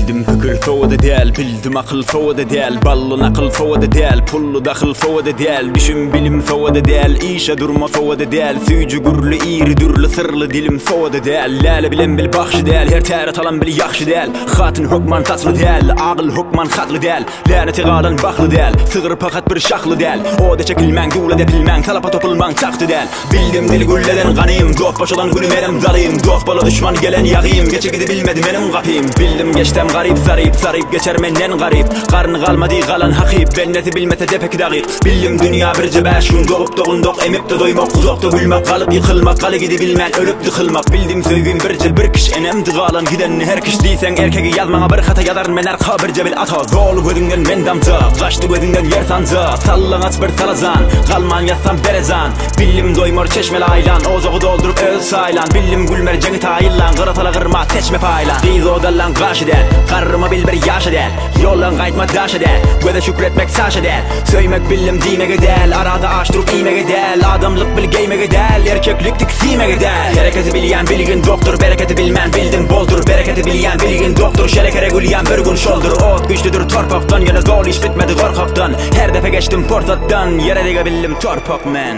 Bildim pikir sowady däl, bildim akyl sowady däl, Bally nakyl sowady däl, pully dahyl sowady däl, Düşüm bilim sowady däl, işe durma sowady däl, Süýji gürli iri dürli syrly dilim sowady däl, Läle bilen bil bagşy däl, her täret alan bil ýagşy däl, Hatyn hökman saçly däl, agyl hökman hatly däl, Länete galan bahly däl, sygyr pahat bir şahly däl, Oda çekilmäň, dula depilmäň, talapa topulmaň tagty däl. Bildim dil gülleden ganym, dost boşadan güni menem zalym, Dost bola düşman gelen ýagym, geçe gidibilmedi meniň gapym. Bildim geçsem garyp saryp, saryp geçer menden garyp, Garny galmady galan hakyp, bendesi bilmese depeki dagyk. Bildim dünýä birje bäş gün, dogup dogundok, emip-de doýmak, Uzakda gülmek, galyp ýykylmak, galy gidibilmän ölüp dykyl-mak. Bildim söýgim birje bir kiş, enemdi galan gidenini her kiş. Diýseň erkegi ýaz maňa bir hata ýazaryn men arka birje bil ata. Doly gözüňden men damja, gaçdy gözüňden ýer sanja, Sallaňaç bir talajan, galman ýatsam berezan. Bildim doýmar çeşmeli aýlan, ojagy dolduryp öz saýlan. Bildim gülmer jeňi taýynlan, gyra sala gyrma seçme paýlan. Gyz odallaň gaşy däl, garryma bil bir ýaşy däl. Ýoldan gaýtma daşy däl, göze şükretmek saşy däl. Söýmek bildim diýmegi däl, arada aç durup iýmegi däl. Adamlyk bil geýmegi däl, erkeklik tik siýmegi däl. Hereketi bilýän bilgin dokdur, bereketi bilmän bildim boldur. Bereketi bilýän bilgin dokdur, şelekere gülýän bir gün şoldur. Ot güýçlüdir torpakdan, ýöne doly iş bitmedi gorkakdan. Her depe geçdim pursatdan, ýere dege bildim torpak men.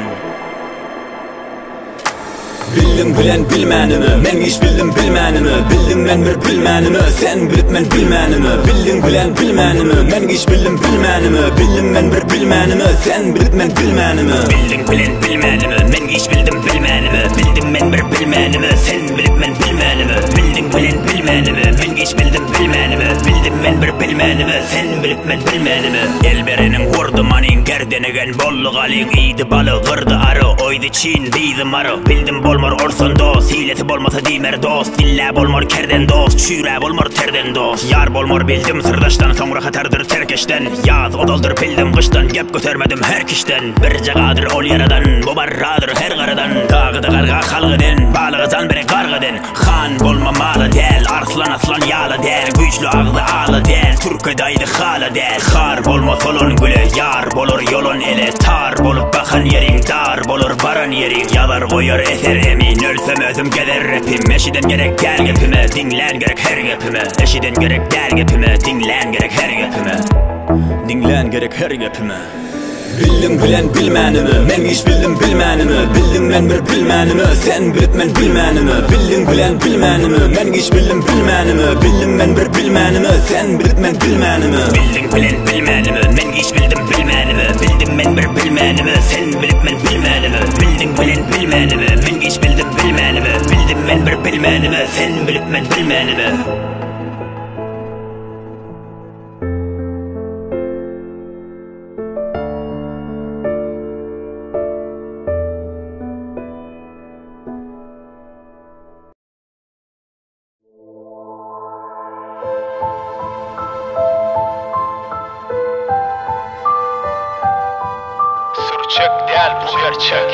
Bildim bilen bilmänimi, men hiç bildim bilmänimi, Bildim men bir bilmänimi, sen bilip men bilmänimi, Bildiň bilen bilmänimi, men hiç bildim bilmänimi, Bildim men bir bilmänimi, sen bilip men bilmänimi. Bildiň bilen bilmänimi, men hiç bildim bilmänimi, Bildim men bir bilmänimi, sen bilip men bilmänimi, Bildiň bilen bilmänimi, men hiç bildim bilmänimi, Bildim men bir bilmänimi, sen bilip men bilmänimi. El bereniň hurdy manyň gerdenigen boldy galyň iýdi baly gyrdy ary oýdy çyn diýdi mary bildim bolmar orsan dost hilesi bolmasa diýmer dost dillä bolmar kerden dost çüýrä bolmar terden dost ýar bolmar bildim syrdaşdan soňra hatardyr terkeşden ýaz ozaldyr bildim gyşdan gep götermedim her kişden birje gadyr ol ýaradan mubarradyr her garadan dagyda garga halk eden balyga jan beren garga eden Han bolma mala däl, arslan aslan ýala däl, Güýçli agzy ala däl, türke daýzy hala däl. Har bolma solan güle, ýar bolar ýolan ele, Tar bolup bakan ýeriň, dar bolar baran ýeriň. Ýazar goýar eser emin, ölsem özüm gezer repim, Eşiden gerek däl gepime, diňlän gerek her gepime. Eşiden gerek däl gepime, diňlän gerek her gepime. Diňlän gerek her gepime. Bildim bilen bilmänimi, men hiç bildim bilmänimi, Bildim men bir bilmänimi, sen bilip men bilmänimi, Bildiň bilen bilmänimi, men hiç bildim bilmänimi, Bildim men bir bilmänimi, sen bilip men bilmänimi. Bildiň bilen bilmänimi, men hiç bildim bilmänimi, Bildim men bir bilmänimi, sen bilip men bilmänimi, Bildiň bilen bilmänimi, men hiç bildim bilmänimi, Bildim men bir bilmänimi, sen bilip men bilmänimi. Sürçek däl bu gerçek.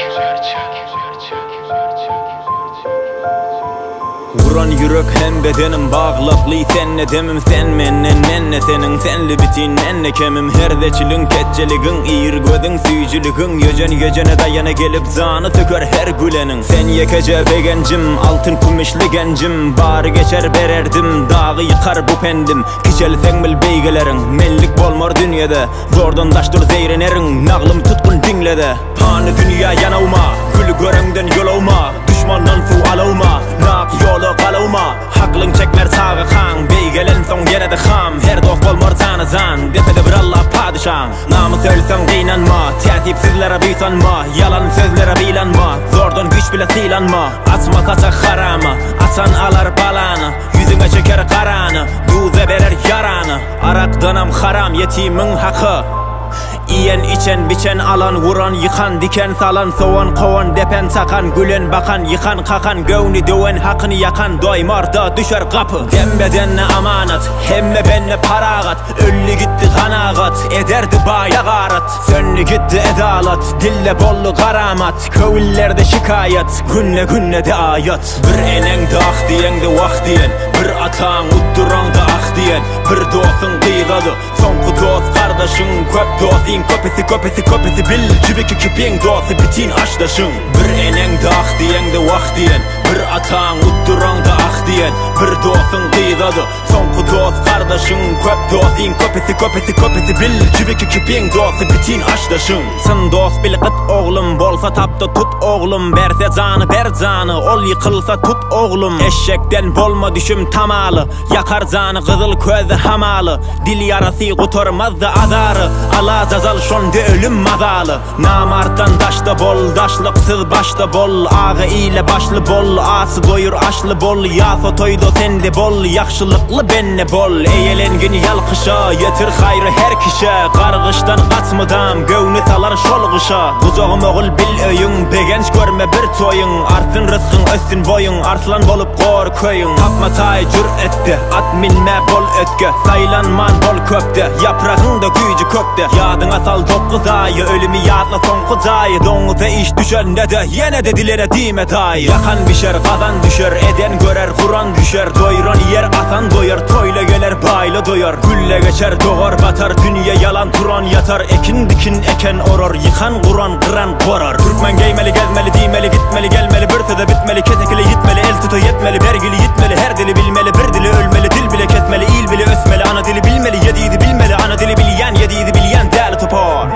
Uran ýürek hem bedenim baglakly sende demim sen menden mende seniň senli bitin mende kemim her zeçiliň ketjeligiň ir gözüň süýjüligiň ýöjen ýöjene daýana gelip jany söker her güleniň sen ýekeje begenjim altyn kümüşli genjim bary geçer bererdim dagy ýykar bu pendim kiçelseň bil beýgeleriň menlik bolmar dünýede zordan daş dur zeýreneriň naglym tutgun diňlede Pany dünýä ýanawma, Gül göreňden ýolawma, Duşmandan suw alawma, Nak ýola galawma, Haklyň çekmer çagakaň, Beýgelensoň ýene-de ham, Her dost bolmar jana-jan, Depede bir Alla padyşaň. Namys ölseň gynanma, Täsipsizlere buýsanma, Ýalan sözlere bylanma, Zordan güýç bile sylanma, Açma saçak harama, Açan alar balany, Ýüzüňe çeker garany, Duza berer ýarany, Arakdanam haram ýetimiň haky. Iýen, içen, biçen, alan, wuran, ýykan, diken, salan, sowan, kowan, depen, çakan, gülen, bakan, ýykan, kakan, göwni döwen, hakyny ýakan, doýmar-da düşer gapy. Dem bedenne amanat, hemme bende paragat, Öldi gitdi kanagat, ederdi baýa garat, Söndi gitdi edalat, dille boldy garamat, Köwüllerde şikaýat, günde-günde-de aýat. Bir eneňde ah diýeňde wah diýen, Bir ataň utduraňda ah diýen, Bir dostuň gyzady, Soňky dost gardaşyň köp dosyň köpüsi köpüsi köpüsi bil jübiki küpiň dosty bitin aşdaşyň bir eneňde ah diýeňde wah diýen bir ataň utduraňda ah diýen bir dostuň gyzady soňky dost. dost gardaşyň Köp dostyň köpüsi köpüsi köpüsi bil Jübiki küpiň dosty bitin aşdaşyň Çyn dost bil gyt oglum Bolsa tapda tut oglum Berse jany ber jany Ol ýykylsa tut oglum Eşekden bolma düşüm tamaly Ýakar jany gyzyl közde hamaly Dil ýarasy gutarmazdy azary Alajazal şonda ölüm mazaly Namartdan daşda bol, daşlyksyz başda bol, Aga ile başly bol, asy doýur aşly bol, Ýasa toýda sende bol, ýagşylykly bende bol, Eýelengin ýalkyşa, ýetir haýry her kişä, Gargyşdan gaç mydam, göwni salar şol gyşa. Gujagym ogul bil öýüň, begenç görme bir toýuň, Artsyn rysgyň, össün boýuň, arslan bolup gor köýüň. Tapma taý jür-etde, at minme bol ötge, Saýlanman bol köpde, ýapragyň-da güýji kökde. Ýadyňa sal 9 aýy, ölümi ýatla soňky jaýy, Doňuza iş düşende-de, ýene-de dilere diýme daýy. Ýakan bişer, gazan düşer, eden görer, guran düşer, Doýran iýer, asan doýar, toýla geler, baýla doýar. Gülle geçer, dogar batar, dünýe ýalan, turan ýatar, Ekin dikin, eken orar, ýykan guran, gyran gorar. Türkmen geýmeli, gezmeli, diýmeli, gitmeli, gelmeli, bir söze bitmeli, kesekili ýitmeli, el tuta ýetmeli, bergili ýitmeli, her dili bilmeli, bir dili ölmeli, dil bile kesmeli, il bile ösmeli, ana dili bilmeli, ýedizi bilmeli, ana dili bilýän, ýedizi bilýän däli topar.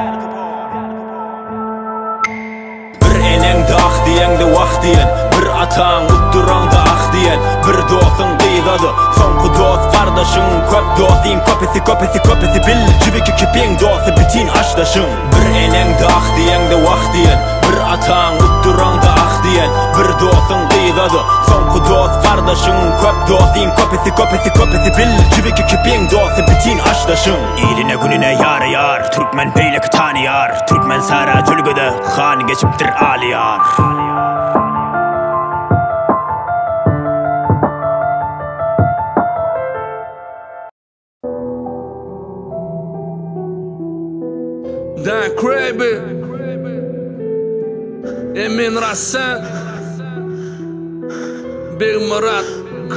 Bir eneňde ah diýeňde wah diýen, bir ataň utduraňda ah diýen, bir dostuň gyzady, soňky dost gardaşyň, köp dostyň köpüsi köpüsi köpüsi bil, jübiki kipiň dosty bitin aşdaşyň. Bir eneňde ah diýeňde wah diýen, bir ataň utduraňda ah diýen, bir dostuň gyzady, soňky dost gardaşyň, köp dostyň köpüsi köpüsi köpüsi bil, jübiki kipiň dosty bitin aşdaşyň. Iline gününe ýaraýar, türkmen beýleki tanyýar, Türkmen sara jülgede han geçipdir alyýar. Dan Craby Emin Rassen Begmyrat K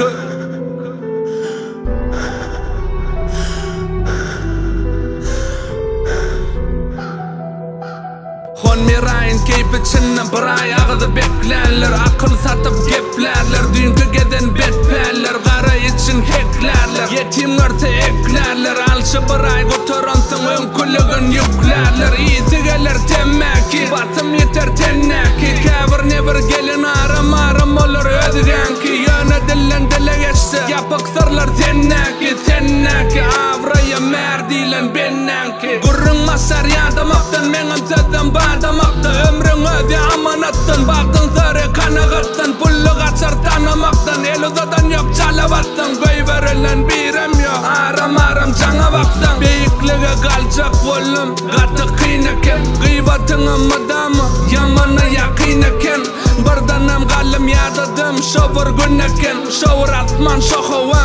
Hon Miraýyň keýpi çyndan bir aý agyzy beklänler Akyl satyp geplärler Düýnki gezen bet päller Gara için heklärler Ýetim görse eklärler Alşy bir aý gutaransoň öňküligin ýüklärler Ysy geler temmäki Basym ýiter tendäki Käbir nebir gelen aram-aram bolar özgäňki Ýöne dilden dile geçse Ýapyk syrlar sendäki Sendäki abraýa mär diýlen bendäňki Gürrüň başar ýadamakdan Meňem sözüm badamakda Ömrüň özi amanatdan Bagtyň syry kanagatdan Pully gaçar tanamakdan El uzadan ýok çala bassaň Goýberilen birem ýok Aram-aram jaňa baksaň Beýiklige galjak boldum Gaty kyn eken Gybatyňam mydama Ýamana ýakyn eken Birdenem galdym ýadadym Şo bir gün eken Şo bir asman şo howa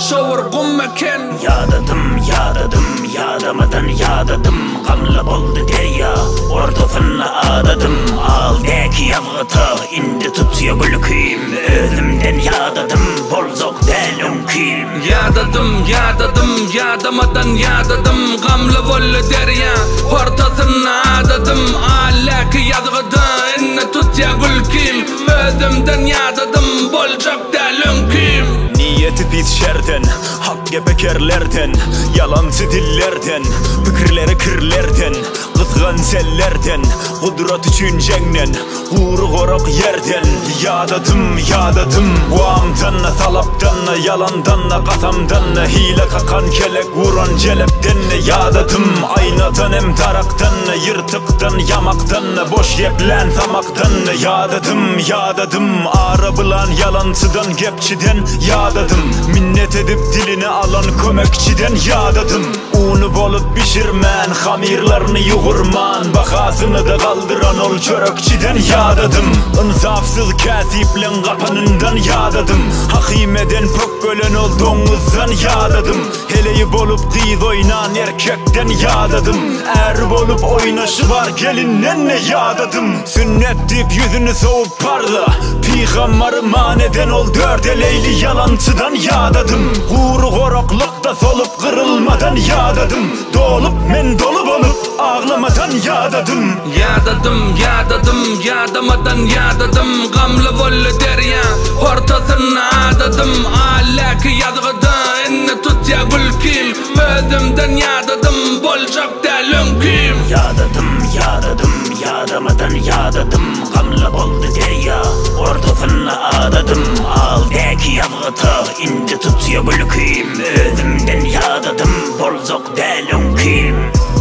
Şo bir gum eken. Ýadadym, ýadadym, ýadamadan ýadadym Gamly boldy derýa, ortasynda adadym Al däki ýazgyta, indi tutýa gülkim Özümden ýadadym, boljak däl öňkim. Ýadadym, ýadadym, ýadamadan ýadadym Gamly boldy derýa, ortasynda adadym Al däki ýazgyta, indi tutýa gülkim Özümden ýadadym, boljak däl öňkim. Niýeti pis şerden, hak gepe kerlerden, Ýalançy dillerden, pikirleri kirlerden, Gysganç ellerden, gudrat üçin jeňden, Gury gorak ýerden. Ýadadym, ýadadym, wamdan-da, talapdan-da, Ýalandan-da, kasamdan-da, Hile kakan, kelek uran jelepden-de Ýadadym, aýnadan hem darakdan-da, Ýyrtykdan, ýamakdan-da, Boş geplän samakdan-da Ýadadym, ýadadym, ara bylan ýalançydan, gepçiden Ýadadym, minnet edip diline alan kömekçiden Ýadadym, uny bolup bişirmän, hamyrlaryny ýugurman, Bahasyny-da galdyran ol çörekçiden Ýadadym, ynsapsyz kätipleň gapanyndan Ýadadym, hakymeden pökgelen ol doňuzdan Ýadadym, Heleýi bolup gyz oýnan erkekden ýadadym Äri bolup oýnaşy bar gelinden-de ýadadym Sünnet diýip ýüzüni sowup parza Pygambary man eden ol dört eleýli ýalançydan ýadadym Gury goraklykda solup gyrylmadan ýadadym Dolup men doly bolup aglamadan ýadadym. Ýadadym, ýadadym, ýadamadan ýadadym Gamly boldy derýa, ortasynda adadym Alläki ýazgyda indi tut. Özümden ýadadym, boljak däl öňkim. Ýadadym, ýadadym, ýadamadan ýadadym Gamly boldy derýa, ortasynda adadym Al däki ýazgyta, indi tutýa gülkim Özümden ýadadym, boljak däl öňkim.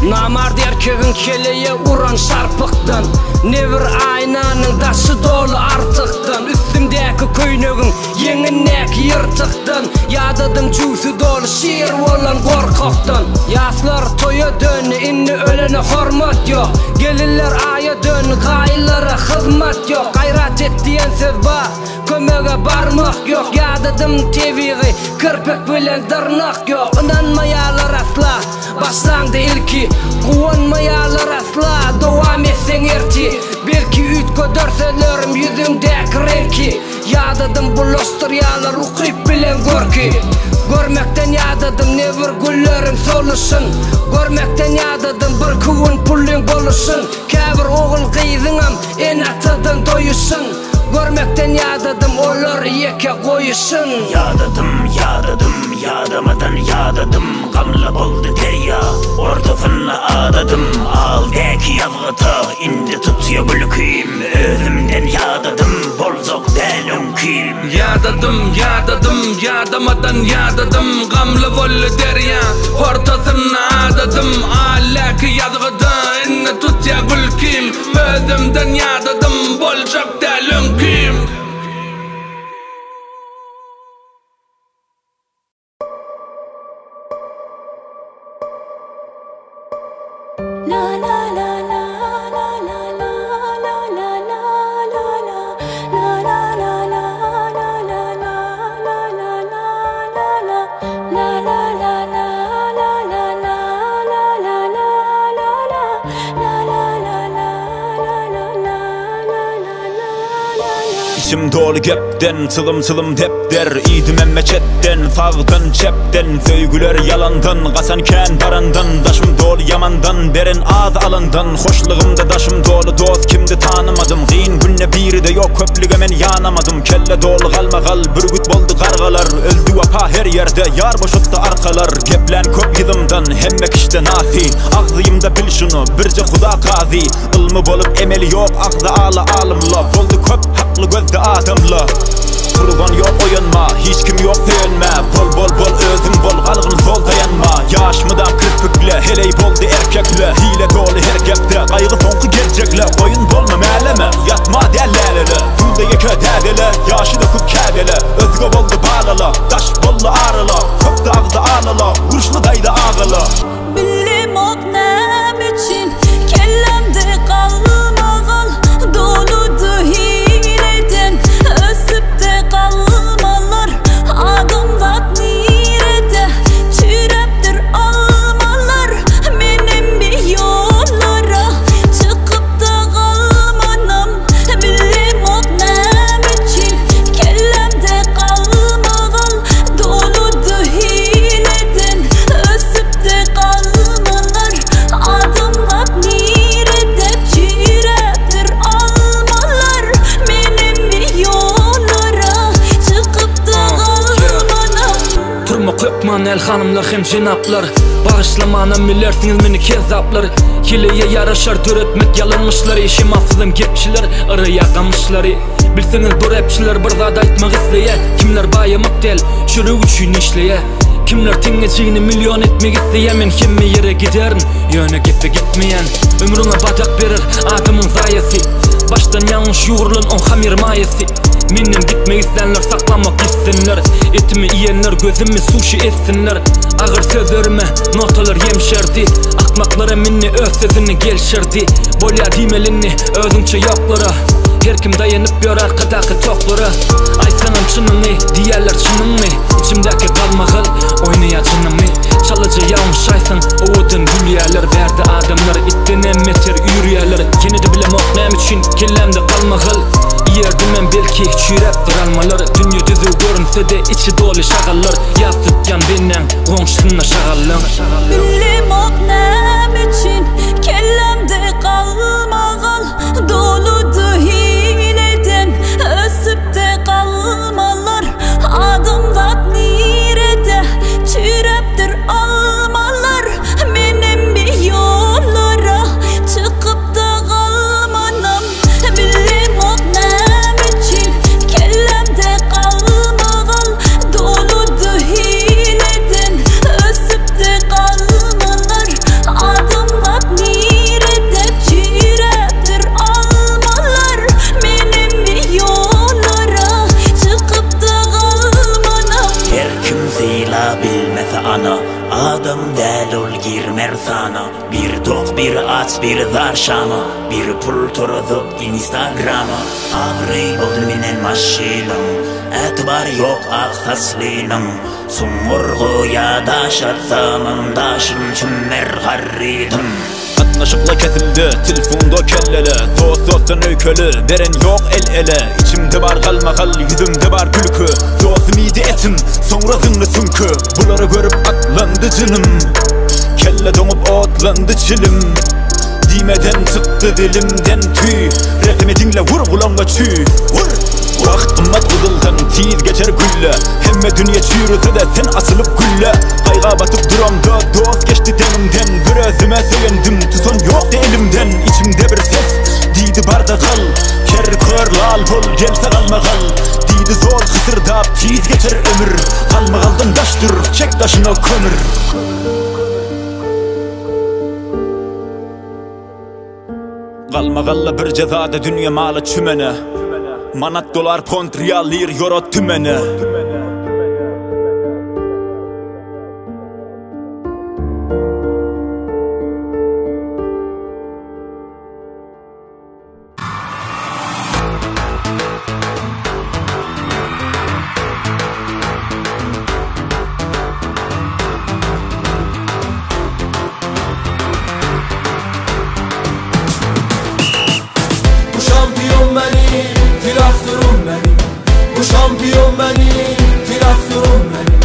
Namart erkegiň keleýe uran şarpykdan, Ne bir aýnanyň daşy doly artykdan, Üstümdäki köýnegiň ýeňindäki ýyrtykdan, Ýadadym jübsi doly şir bolan gorkakdan. Ýaslar toýa döndi, indi ölene hormat ýok, Gelinler aýa döndi, gaýylara hyzmat ýok, Gaýrat et diýen söz bar, kömege barmak ýok, Ýadadym tebigy kirpik bilen dyrnak ýok, Ynanmaýarlar asla, başlaňda ilki, Guwanmaýarlar asla, dowam etseň ertir, Belki üýtgeder sözlerim ýüzüňdäki reňki, Ýadadym bulaşdyrýarlar ukyp bilen görki, Görmekden ýadadym ne bir gülleriň soluşyn, Görmekden ýadadym birki gün pullyň boluşyn, Käbir ogul gyzyňam ene-atadan doýuşyn, Görmekden ýadadym olary ýeke goýuşyn. Ýadadym, ýadadym, ýadamadan ýadadym Gamly boldy derýa, ortasynda adadym Al däki ýazgyta, indi tutýa gülkim Özümden ýadadym, boljak däl öňkim. Ýadadym, ýadadym, ýadamadan ýadadym Gamly boldy derýa, ortasynda adadym Al däki ýazgyta, indi tutýa gülkim Özümden ýadadym, boljak däl öňkim. La la la la la la la la la la la la La la la la la la la la la la la la La la la la la la la la la la la la La la la la la la la la la la la la Içim doly gepden, çylym-çylym depder Iýdim emme çetden, sagdan, çepden Söýgüler ýalandan, gaçan kän barandan Daşym doly ýamandan, beren az alandan Hoşlugymda daşym doly dost kimdi tanymadym Kyn günde biri-de ýok köplüge men ýanamadym Kelle doly galmagal, bürgüt boldy gargalar Öldi wepa her ýerde, ýar boşatdy arkalar Geplän köp yzymdan, hemme kişde nasy Agzymda bil şuny, birje Huda kazy Ylmy bolup emeli ýok agzy ala alymla Boldy köp hakly gözde adamla Turban ýok oýanma, hiç kim ýok söýenmä Bol bol bol özüň bol galgyn sol daýanma Ýaş mydam kirpikle, heleý boldy erkekle Hile doly her gepde, gaýgy soňky geljekle Goýun bolma mäleme, ýatma däl lälele Günde ýeke dädele, ýaşy döküp kädele Özge boldy balala, daş boldy arala Köpdi agzy alala, uruşly daýza agala. Bilemok näme üçin kellämde galmagal Doludy hileden ösüpdi galmalar Adamzat nirede çüýräpdir almalar Menem bir ýollara çykypda galmanam Bilemok näme üçin kellämde galmagal Doludy hileden ösüpdi galmalar Adamzat nirede çüýräpdir almalar Menem bir ýollara çykypda galmanam Turmak hökman el hanymlar hem jenaplar Bagyşlamanam bilersiňiz meni kezzaplar Hileýe ýaraşar döretmek ýalanmyşlary Şemasyzam gepçiler yraýa gamyşlary Bilseňiz bu rapçiler bir zat aýtmak isleýä Kimler baýamak däl, çörek üçin işleýä Kimler teňňejigini million etmek isleýä Men hemme ýere giderin, ýöne gepe gitmeýän Ömrüňe badak berer adamyň zaýasy Başdan ýalňyş ýugrulan oň hamyr maýasy Menden gitmek islänler saklamak gitsinler Etimi iýenler gözümi suşi etsinler Agyr sözlerime notalar ýemşerdi Akmaklara minni öz sözüni gelşirdi Bolýa diýmelini özüňçe ýoklara Her kim daýanyp ýör arkadaky toklara Aýtsaňam çynyňy diýerler çynyňmy Içimdäki galmagal oýnaýa jynymy Çalaja ýalňyşaýsaň owadan gülýärler Bärde adamlar itdenem beter üýrýärler Ýene-de bilemok näme üçin kellämde galmagal Iýerdimem belki çüýräpdir almalar Dünýe düzüw görünse-de içi doly şagallar Ýas tutýan bendäň goňşusynda şagallaň. Bilemok näme üçin kellämde galmagal Doludy hileden ösüpdi galmalar Adamzat nirede çüýräpdir almalar. mersana Biri tok biri aç biri zar şama Biri pul turuzup instagrama Agyry boldy minen maşynyň Ätibary ýok ak saçlynyň Sumurgy ýa daş atsamam Daşym çümer garrydym. Gatnaşykla kesildi, telefunda kellele Dost dostdan öýkeli, beren ýok el ele Içimde bar galmagal, ýüzümde bar gülki Dostum iýdi etim, soňra zyňdy süňki Bulary görüp atlandy jynym Kelle doňup otlandy çilim Diýmeden çykdy dilimden tüý Rapimi diňle wur gulaňňa çüý Wur! Wagt gymmat gyzyldan tiz geçer gülle Hemme dünýe çüýrese-de sen açylyp gülle Gaýga batyp duramda dost geçdi deňimden Bir özüme söýendim tutan ýokdy elimden Içimde bir ses diýdi barda gal Ker kör lal bol gelse galmagal Diýdi zol hysyrdap tiz geçer ömür Galmagaldan daş dur çek daşyňa kömür. Galmagalla bir jezada dünýe maly çümene Manat dolar pont rial lir ýoro tümene. Bu şampiyon benim, traktörüm benim Bu şampiyon benim, traktörüm benim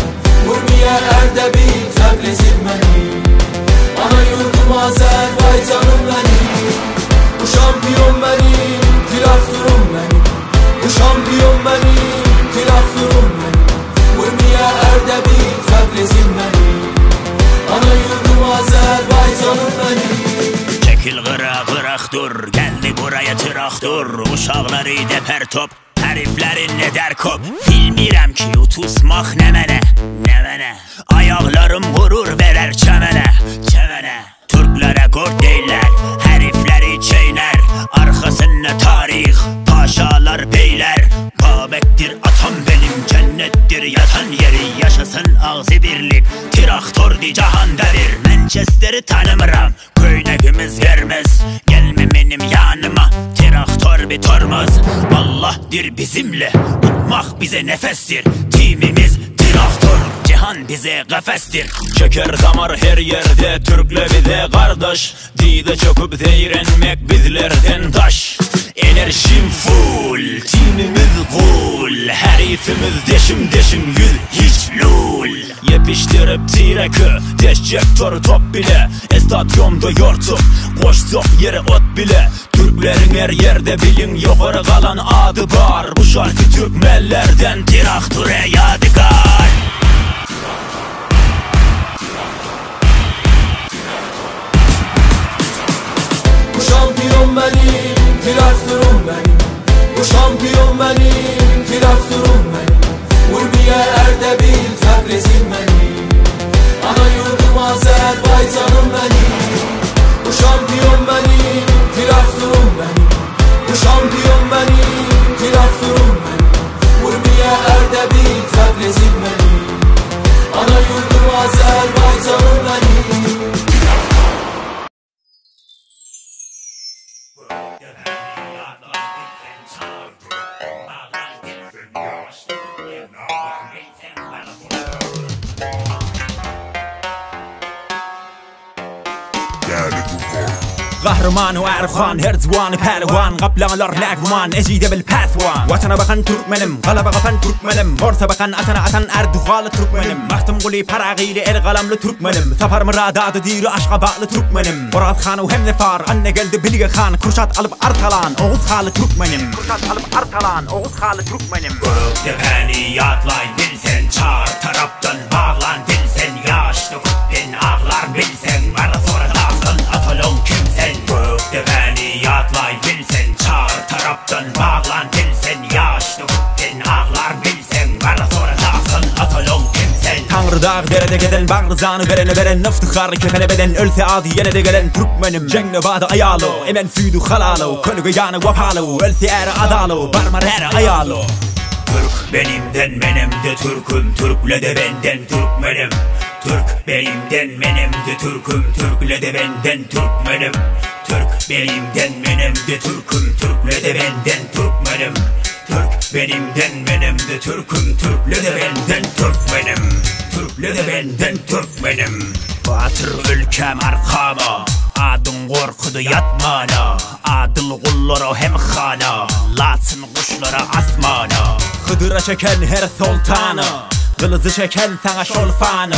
Urmiye Erdebil, Tebrizim benim Ana yurdum Azerbaycanım benim Bu şampiyon benim, traktörüm benim Bu şampiyon benim, traktörüm benim Urmiye Erdebil, Tebrizim benim Ana yurdum Azerbaycanım benim Çekil gyra gyrak dur Geldi buraya traktör Uşaqları deper top Heriflerin ne der kop Bilmirəm ki utusmaq nə mənə Nə mənə Ayaqlarım gurur verer çəmənə Çəmənə Türklere kurt deyirlər Herifleri çeynər Arkasında tarih Paşalar beyler Babektir atam benim Cennettir yatan yeri Yaşasın ağzı birlik Traktör di cahanda bir Manchester'i tanımıram Köynegimiz vermez Gelme benim yanıma Traktör bir tormaz Allah'dir bizimle Tutmak bize nefestir Timimiz traktör Cihan bize kafestir Çeker damar her yerde Türkle bize kardeş Dide çöküp zeýrenmek bizlerden daş Enerjim full, timimiz gul Herifimiz deşim deşim yüz hiç lul Ýepişdirip tireki, deşjek tory top bile Estadyonda ýortup, goşsak ýere ot bile Türkleriň her ýerde biliň ýokary galan ady bar Bu şarky türkmenlerden Traktöre yadigar Bu şampiyon benim, traktörüm benim Bu şampiyon benim, traktörüm benim Urmiye Erdebil, Tebrizim benim Ana yurdum Azerbaycanım benim Bu şampiyon benim, traktörüm benim Bu şampiyon benim, traktörüm benim Urmiye Erdebil, Tebrizim benim Ana yurdum Azerbaycanım benim Gahryman we Erhan her juwany pälwan Gaplaňlar lägman ejide bil päswan Watana bakan türkmenim galaba gapan türkmenim Borsa bakan atana atan Erdoğanly türkmenim Magtymguly Paragyly el galamly türkmenim Saparmyrat ady diri Aşgabatly türkmenim Oraz hanow hem nefar Annageldi Bilge han Kürşat alyp Arkalan Oguz haly türkmenim Kürşat alyp Arkalan Oguz haly türkmenim Gökdepäni ýatlaý bilsen Çar tarapdan baglan bilsen Ýaş döküp ben aglar bilsen Gara sora dagdan atalyň kim sen Gökdepäni ýatlaý bilsen Çar tarapdan baglan bilsen Ýaş döküp ben aglar bilsen Gara sora dagdan atalyň kim sen Taňry dag derede gezen bagry jany berene beren Yftyharly kefene beden ölse ady ýene-de gelen türkmenim Jeňne bady aýaly emen süýdi halaly Kölege ýany wepaly ölse äri azaly Barmar äri aýaly Türk benimden menem de Türküm Türkle de benden Türkmenim. Türk benimden menem de Türküm Türkle de benden Türkmenim Türk benimden menem de Türküm Türkle de benden Türkmenim Türk benimden menem de Türküm Türkle de benden Türkmenim Türkle de benden Türkmenim Batyr ülkäm arkama Adyň gorkudy ýatmana Adyl gullara hem hana Laçyn guşlara asmana Hydyra çeken her soltany Gylyjy çeken saňa şol fany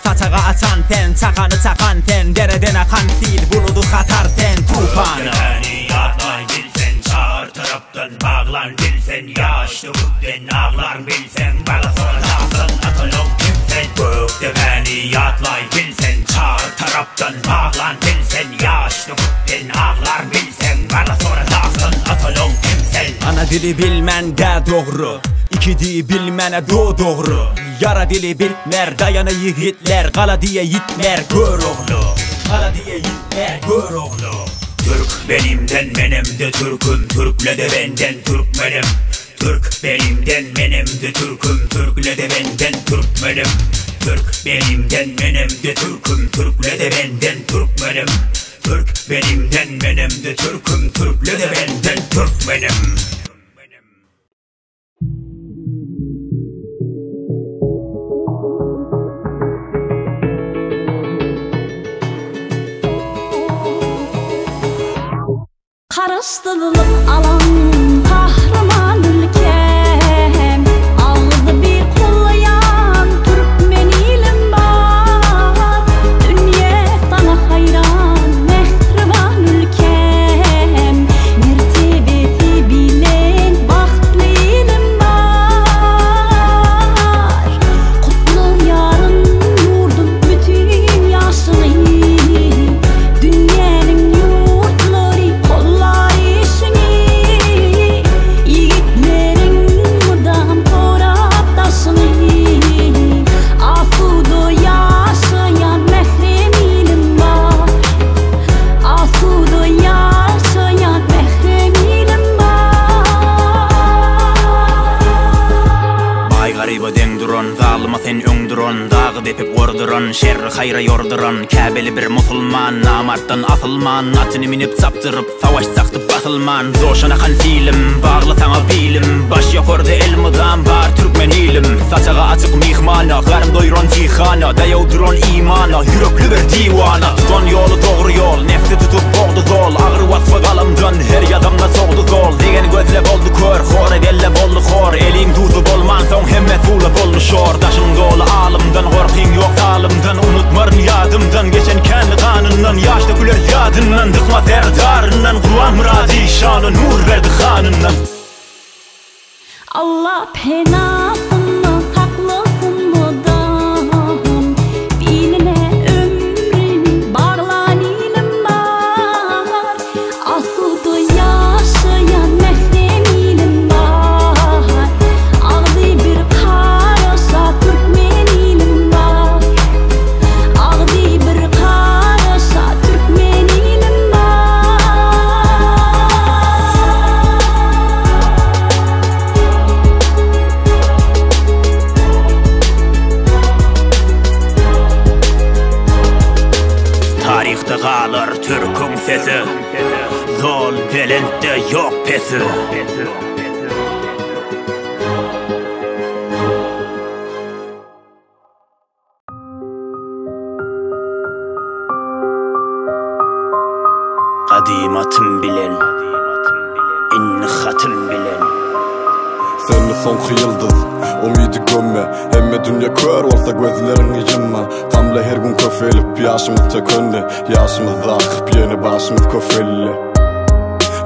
Saçagy açan sen, çakany çakan sen Dereden akan sil, buludy hatar sen, tupany. Gökdepäni ýatlaý bilseň, Çar tarapdan baglan bilseň, Ýaş döküpden aglan bilseň, Bala sora dagdan atanyň kim sen? Gökdepäni ýatlaý bilseň, Çar tarapdan baglan bilseň, Ýaş döküpden aglar bilseň, Bala sora dagdan atanyň kim sen? Ana dili bilmän dä dogry, Iki diý bilmäne do dogry, Ýara dili bilmer daýana ýigitler, Gala diýe ýitmer Görogly, Gala diýe ýitmer Görogly. Türk benimden menemde Türküm Türkle-de benden Türkmenim Türk benimden menemde Türküm Türkle-de benden Türkmenim Türk benimden menemde Türküm Türkle-de benden Türkmenim Türk benimden menemde Türküm Türkle-de benden Türkmenim. Garaşsyzlyk alan gahryman ülkäm, Agzy bir golaýan türkmen ilim bar. Dünýä saňa haýran mähriban ülkäm, Mertebesi belent bagtly ilim bar. Gutlaýaryn ýurdum bütin ýaşyny, Dünýäniň ýurtlary gollar işiňi. Ýigitleriň mydam gorap daşyny, Asuda ýaşaýan mährem ilim bar. Asuda ýaşaýan mährem ilim bar. Baý garyba deň duran, zalyma sen öň duran, Dagy depip gorduran, şerri haýra ýorduran, Käbeli bir musulman, namartdan asylman, Atyny minip çapdyryp, savaş çakdy basylman, Joşan akan silim, bagly saňa bilim, Baş ýokarda elmydam bar türkmen ilim, Saçagy açyk myhmana, garyn doýuran jihana, Daýaw duran imana, ýürekli bir diwana, Tutan ýoly dogry ýol, nefsi tutup bogdy zol, Agyr waspa galamdan her ýazamda sogdy zol, Degen gözle boldy kör, hor edelle boldy hor, Eliň duzy bolmansoň hemme suwla boldy şor, Daşyň doly alymdan, gorkyň ýok zalymdan, Unutmaryn ýadymdan, geçen känli ganyndan, Ýaş döküler ýadyndan, Dykma serdaryndan, Gurban Myrady şany Nurberdi hanyndan. Allah penasyny saklasyn mydam, Biline ömrüni baglan ilim bar. Asuda ýaşaýan mährem ilim bar. Agzy bir garaşa türkmen ilim bar. Agzy bir garaşa türkmen ilim bar. Taryhda galar türküň sesi, Zol belentde ýok pesi. Gadym atym bilen, indi hatym bilen. Söndü soňky ýyldyz, umydy gömme Hemme dünýe kör bolsa gözleriňi ýumma Gamly her gün köpelip ýaşymyz tökendi Ýaşymyz akyp ýene başymyz köfeldi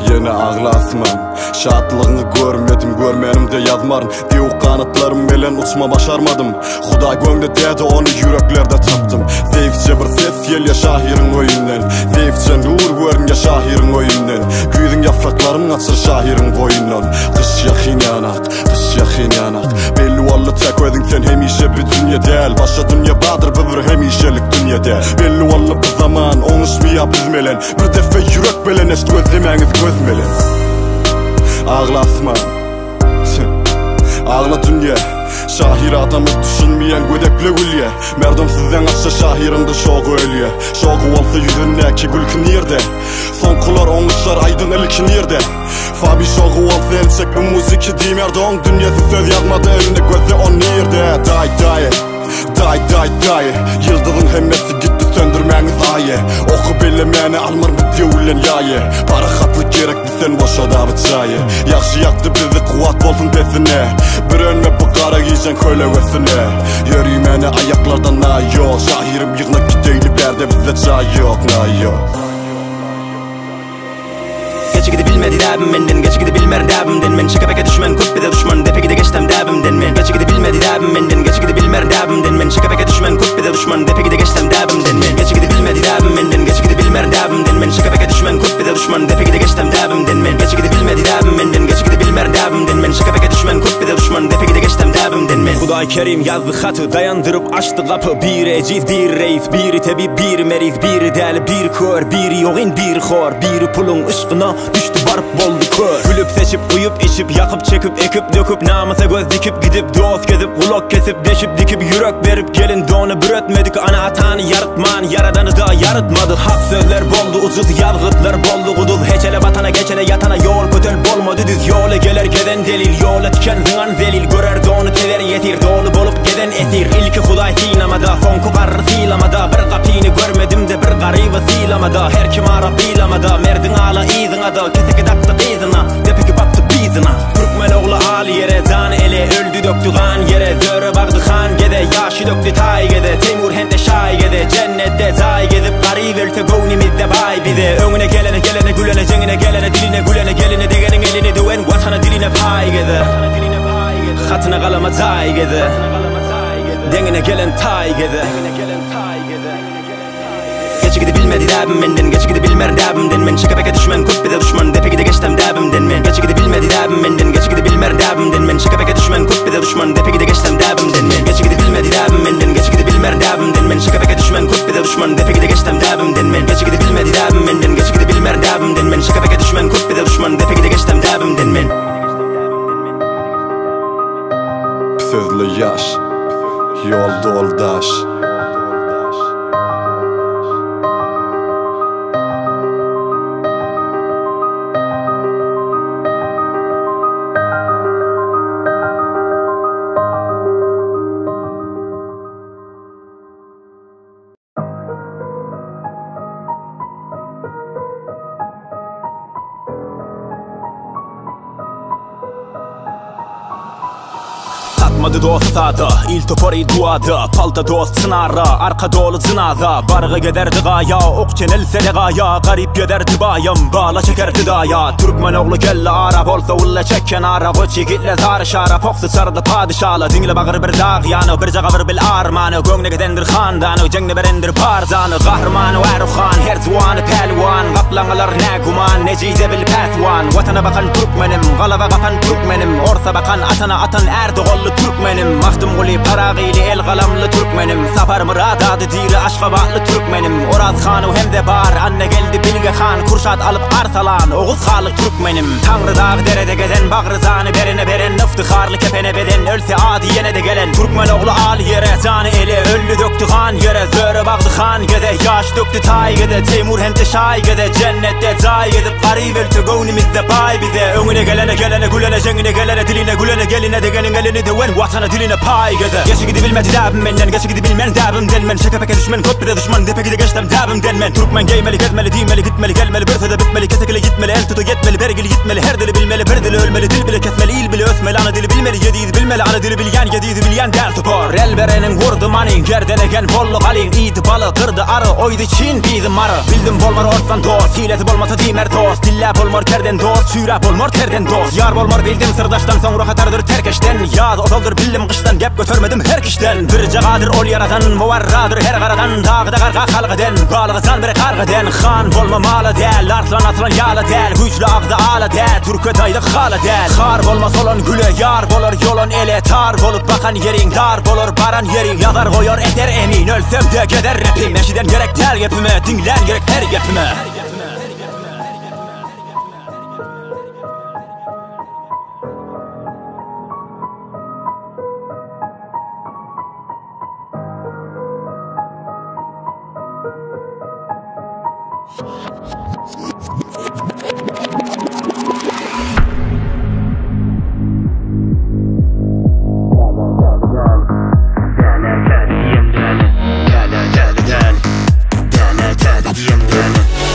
Ýene agla asman Şatlygyňy görmedim, görmenimde ýazmaryn Döwük ganatlarym bilen uçma başarmadym Hudaý göňde däde ony ýüreklerde tapdym Zeýifçe bir ses gelýär şahyryň öýünden Zeýifçe nur görünýär şahyryň öýünden Güýzüň ýapraklaryn gaçyr şahyryň boýundan Gyş ýakyn ýanak, gyş ýakyn ýanak Belli boldy tek özüň sen hemişe bir dünýe däl Başga dünýe bardyr bu bir hemişelik dünýe däl Belli boldy bu zaman oňuşmaýar biz bilen Bir depe ýürek bilen eşit gözlemäňiz göz bilen Agla asman Agla dünýe. Şahyr adamy düşünmeýän gödekle gülýä. Merdem sizden gaçsa şahyryň-da şogy ölýä. Şogy bolsa ýüzündäki gülki nirde? Soňkular oňuşar aýdyň ilki nirde? Fabi şogy bolsa el çekme muziki diýmerdi oň dünýesi söz ýazmady elini gözle o nirde? Daý daýy Daý daý daýy Ýyldyzyň hemmesi gitdi söndürmäňiz aýy Oky bellemäni almar bu döwülen ýaýy Parahatlyk gerekdi sen boşadaby çaýy Ýagşy ýakdy bizi kuwwat bolsun pesine Bir önme bu gara gijäň kölegesine Ýörimäne aýaklardan naý ýok Şahyrym ýygnak gideýli bärde bizde jaý ýok naý ýok. Geçi gidi bilmedi däbim menden Geçi gidi bilmer däbimden men Şeke-peke düşmen köp bize duşman Depe gide geçsem däbimden men Geçi gidi bilmedi däbim menden Geçi gidi bilmer däbimden men Şeke-peke düşmen köp bize duşman Depe gide geçsem däbimden men Geçi gidi bilmedi däbim menden Geçi gidi bilmer däbimden men Şeke-peke düşmen köp bize duşman Depe gide geçsem däbimden men Geçi gidi bilmedi däbim menden Geçi gidi bilmer däbimden men Şeke-peke düşmen köp bize duşman Depe gide geçsem däbimden men Hudaý Kerim ýazdy haty Daýandyryp açdy gapy Biri ejiz biri reis Biri tebip biri meriz Biri däli biri kör Biri ýogyn biri hor Biri puluň yşkyna düşdi baryp boldy kör. Gülüp seçip guýup içip ýakyp çekip ekip döküp namysa göz dikip gidip dost gezip gulak kesip deşip dikip ýürek berip gelin dony büretmedik ana atany ýarytman ýaradany da ýarytmady hak sözler boldy ujuz ýazgytlar boldy guduz heçele batana geçene ýatana ýol kötel bolmady düz ýola geler gezen delil ýola tiken zyňan zelil görer dony tezer ýesir doly bolup gezen esir ilki hudaý synamada soňky garry sylamada bir gapyny görmedim-de bir garyby sylamada her kim ara bylamada merdiň ala yzyňada keseki dakdy gyzyna depeki bakdy bizyna türkmen ogly al ýere jan ele öldi dökdi gan ýere zöre bagdy han geze ýaşy dökdi taý geze Teýmur hemde şaý geze jennetde jaý gezip garyp ölse göwnümizde baý bize öňüne gelene gelene gülene jeňine gelene diline gülene geline degeniň elini döwen watana diline paý geze hatyna galama jaý geze deňine gelen taý geze. Geçi gidi bilmedi däbim menden Geçi gidi bilmer däbimden men Şeke-peke düşmen köp bize duşman Depe gide geçsem däbimden men Geçi gidi bilmedi däbim menden Geçi gidi bilmer däbimden men Şeke-peke düşmen köp bize duşman Depe gide geçsem däbimden men Geçi gidi bilmedi däbim menden Geçi gidi bilmer däbimden men Şeke-peke düşmen köp bize duşman Depe gide geçsem däbimden men Geçi gidi bilmedi däbim menden Geçi gidi bilmer däbimden men Şeke-peke düşmen köp bize duşman Depe gide geçsem däbimden men. Sözle ýaş, ýol doly daş. Satmady dosty sada, il topary duada Palta dost çynara, arka doly jynaza Bargy gezerdi gaýa, ok çenelse-de gaýa Garyp gezerdi baýam, bala çekerdi daýa Türkmen ogly kelle ara, bolsa ulla çek kenara Goç ýigitle zary şara, poksy çardy padyşala Diňle bagyr bir dag ýany, birje gabyr bil armany Göwne gezendir handany, jeňde berendir bar jany Gahrymany Äruhan, her juwany pälwan Gaplaňalar nägüman, nejize bil päswan Watana bakan türkmenim, galaba gapan türkmenim Orsa bakan atana atan Ärdoganly türkmenim Magtymguly Pyragyly el galamly türkmenim Saparmyrat ady diri Aşgabatly türkmenim Oraz hanyň hem-de bar Annageldi Bilge han Kürşat Alyp Arsalan Oguz hanly türkmenim Taňry dag derede gezen Bagry jany berene beren Yftyharly kepene beden Ölse ady ýene-de gelen Türkmen ogly al ýere Jany ele Öldi dökdi gan ýere Zöre bagdy han geze Ýaş dökdi taý geze Teýmur hem-de şaý geze Jennetde jaý gezip Garyp ölse göwnümizde baý bize Öňüne gelene gelene gülene Jeňine gelene diline gülene Geline degeniň elini döwen Watana diline paý geze Geçi gidibilmedi däbim menden Geçi gidibilmen däbimden men Şeke-peke düşmen köp bize duşman Depe gide geçsem däbimden men Türkmen geýmeli gezmeli diýmeli gitmeli gelmeli Bir söze bitmeli kesekile ýitmeli El tuta ýetmeli bergili ýitmeli Her dili bilmeli bir dili ölmeli Dil bile kesmeli il bile ösmeli Ana dili bilmeli ýedi ýüzi bilmeli Ana dili bilýän ýedi ýüzi bilýän däl topar El bereniň vurdy many Gerdene gen boldy galyň Iýdi baly gyrdy ary Oýdy çyn bizi mary Bildim bolmar orsdan dost Hilesi bolmasa diýmer dost Dillä bolmar kerden dost Çüýräp bolmar terden dost Ýar bolmar bildim syrdaşdan Soňra hatardyr terkeşden Ýaz ozaldyr bildim gyşdan Gep götermedim her kişden Birje gadyr ol ýaradan Muwarradyr her garadan Dagda garga halk eden Balyga jan bere garg eden Han bolma mala däl Arslan aslan ýala däl Güýçli agzy ala däl Türke daýlyk hala däl Har bolma solan güle Ýar bolar ýolan ele Tar bolup bakan ýeriň Dar bolar baran ýeriň Ýazar goýar eser emin Ölsem-de gezer repim Eşiden gerek däl gepime Diňlän gerek her gepime.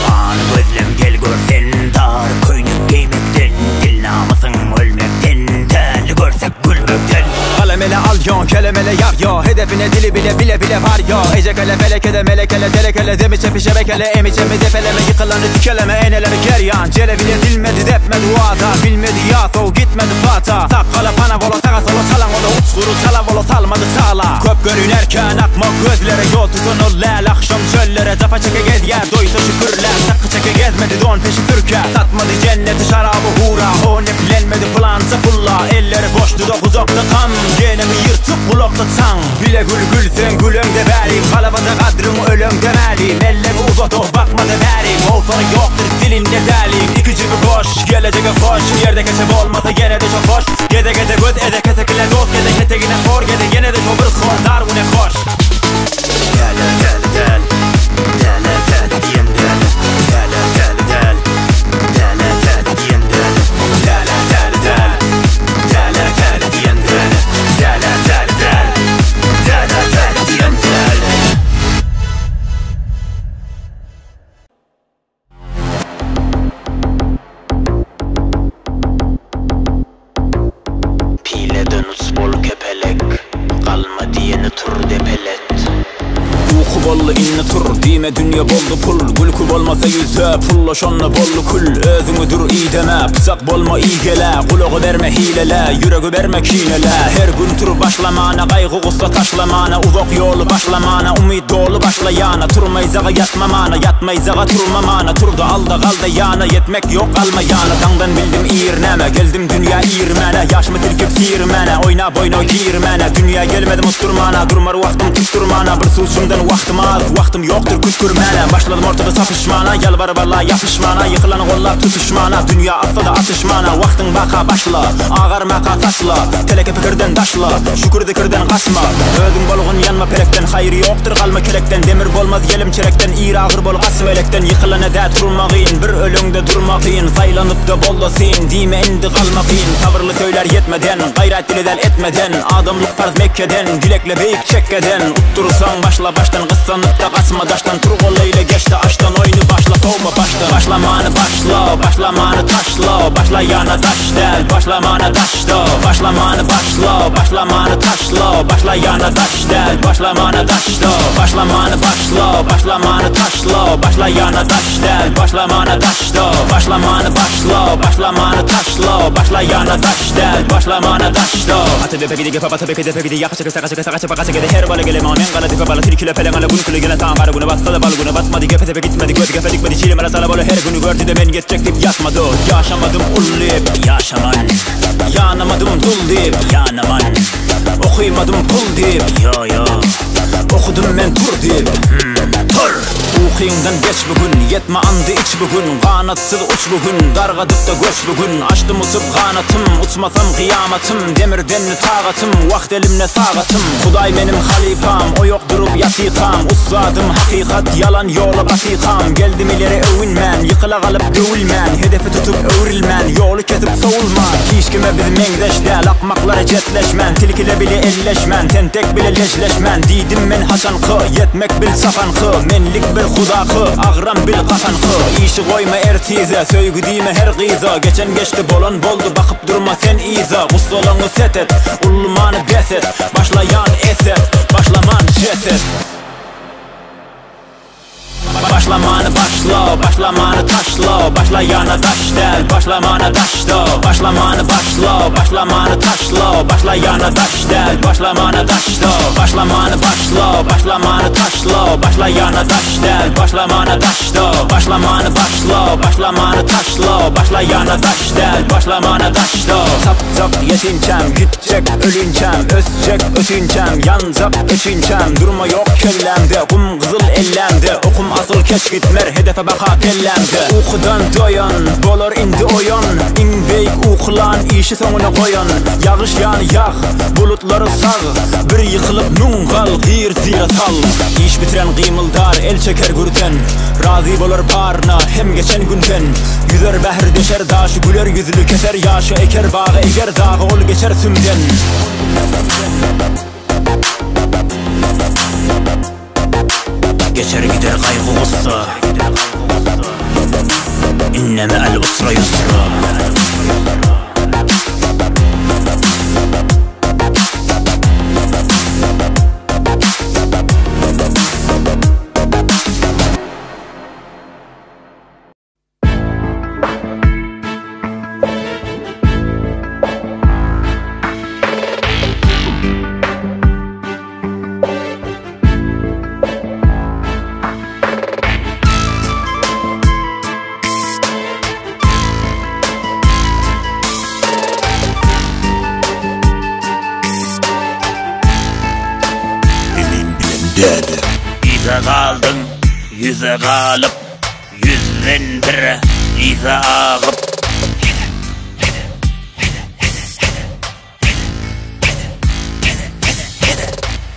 Gany gözlem gel gör sen Dar köýnek geýmekden Dil namysyň ölmekden Täli görsek gülmekden Galam ele alýon, kelemele ýarýo Hedefine dili bile bile bile barýo Ejekele felekede melekele telekele Demi çepi şebekele emi çemi depeleme Ýykylany tikeleme eneleme kerýan Jelebile dilmedi depmedi wada Bilmedi ýasow gitmedi pata Sakgala pana bola saga sola çalan ola Uçguru çala bola salmady çala Köp görünerken akmak gözlere Ýol tutan ol läl akşam çöllere Japa çeke gezýär doýsa şükürler Çakgy çeke gezmedi don peşi sürkä Satmady jenneti şaraby hura O neplenmedi pylança pulla Elleri boş dudak uzakda gam Genemi ýyrtyk gulakda çaň Bile gül gülseň güleňde bäri Galabada gadryň öleňde mälim Elleňi uzat o bakmada bäri Owsary ýokdur dilinde däliň Iki jübi boş gelejege hoş Ýerde keçe bolmasa ýene-de şo hoş Geze geze göz ede kesekile dost geze Ketegine hor geze ýene-de şo bir hor Dar güne hoş. Däli däli däl Däli däli diýen däli Däli däli däl Däli däli diýen däli Däli däli däl Däli däli diýen däli Däli däli däl Däli däli diýen däli. Pileden uç bol kepelek, Galma diýeni tur depelet. Uky boldy indi tur, diýme dünýe boldy pul. Gülki bolmasa ýüzde, pulla şonda boldy kül. Özüňi dür ideme, pyçak bolma igelä. Gulagy berme hilelä, ýüregi berme kinelä. Her gün tur başlamana, gaýgy gussa taşlamana. Uzak ýoly başlamana, umyt doly başlaýana. Turmaýjaga ýatmamana, ýatmaýjaga turmamana. Turda alda galda ýana, ýetmek ýok galma ýana. Daňdan bildim ir näme, geldim dünýä irmäne. Ýaşymy silkip sirmäne, oýnap oýna girmäne. Dünýä gelmedim utdurmana, durmar wagtym tutdurmana. Bir suçumdan wagtym az, wagtym ýokdur kütkürmäne. Başladym ortada çapyşmana, ýalbaryp Alla ýapyşmana. Ýykylany gollap tutuşmana, dünýä atsa-da atyşmana. Wagtyň baka başla, agarmaka taşla. Teleke pikirden daşla, şükür zikirden gaçma. Özüň bolgun ýanma pelekden, haýyr ýokdur galma kelekden. Demir bolmaz ýelim çelekden, ir agyr bol gaçma elekden. Ýykylana dä turma gyn, bir öleňde durma kyn. Saýlanyp-da bolda syn, diýme indi galma kyn. Sabyrly söýlär ýetmeden, gaýrat dili däl etmeden. Adamlyk parz Mekgeden, dilekle beýik çekgeden. Utdursaň başla başdan, gyssanyp-da gaçma daşdan. Tur gol eýle geçde aşdan, oýny başla sowma başdan. Başlamany başla, başlamany taşla. Başla ýana daş däl, başlamana daşda. Başlamany başla, başlamany taşla. Başla ýana daş däl, başlamana daşda. Başlamany başla, başlamany taşla. Başla ýana daş däl, başlamana daşda. Başlamany başla, başlamany taşla. Başla ýana daş däl, başlamana daşda. Ata depe gidi gepe bata beke depe gidi yaka çeke saka çeke saka çeke baka çeke her bala gele men gala depe bala tilkile pelen ala gün küle gelen tan gara güne batsa da bal güne batmady gepe tepe gitmedi göz gepe dikmedi çilemele sala bola her günü gördü de men geçjek diýip ýatmady. Ýaşamadym ul diýip Ýaşaman. Ýanamadym dul diýip Ýanaman. Okymadym pul diýip Ýo ýo. Okudym men tur diýip Tur. Ukyňdan geç bu gün, ýetme andy iç bu gün. Ganatsyz uç bu gün, dargadyp-da göç bu gün. Açdym uçup ganatym, uçmasam kyýamatym. Demirdenli tagatym, wagt elimde sagatym. Hudaý meniň halypam, oýak durup ýatykam. Ussadym hakykat, ýalan ýola batykam. Geldim ileri öwünmän, ýykyla galyp döwülmän. Hedefi tutup öwrülmän, ýoly kesip sowulman. Hiç kime biz meňzeş däl, akmaklara jetleşmän. Tilkile bile elleşmän, tentek bile lejleşmän. Diýdim men haçanky, ýetmek bil çapanky. Menlik bir hudaky, agram bil gapanky. Işi goýma ertize, söýgi diýme her gyza. Geçen geçdi bolan boldy, bakyp durma sen yza. Gussalaňy set et, ullumany bes et. Başlaýan eset, başlaman jeset. Başlamany başla, başlamany taşla. Başla ýana daş däl, başlamana daşda. Başlamany başla, başlamany taşla. Başla ýana daş däl, başlamana daşda. Başlamany başla, başlamany taşla. Başla ýana daş däl, başlamana daşda. Başlamany başla, başlamany taşla. Başla ýana daş däl, başlamana daşda. Tapjak ýetinçäm, gitjek ölünçäm. Ösjek ösünçäm, ýanjak öçünçäm. Durma ýok kellämde, gum gyzyl ellämde. Okum asyl Ýol keç gitmer hedefe baka kellämde Ukudan doýan, bolar indi oýan Iň beýik ukulan, işi soňuna goýan Ýagyş ýany ýag, bulutlary sag Bir ýykylyp müň gal, gir syra sal Iş bitiren gymyldar, el çeker gürden Razy bolar baryna, hem geçen günden Ýüzer bähr, deşer daşy, güler ýüzli Keser ýaşy, eker bagy, eger dagy Ol geçer sümden. Geçer gider gaýgy-gussa Inne me'al usra ýusra. Emin bilen däde. Yza galdyň, ýüze galyp. Ýüzden bir yza agyp.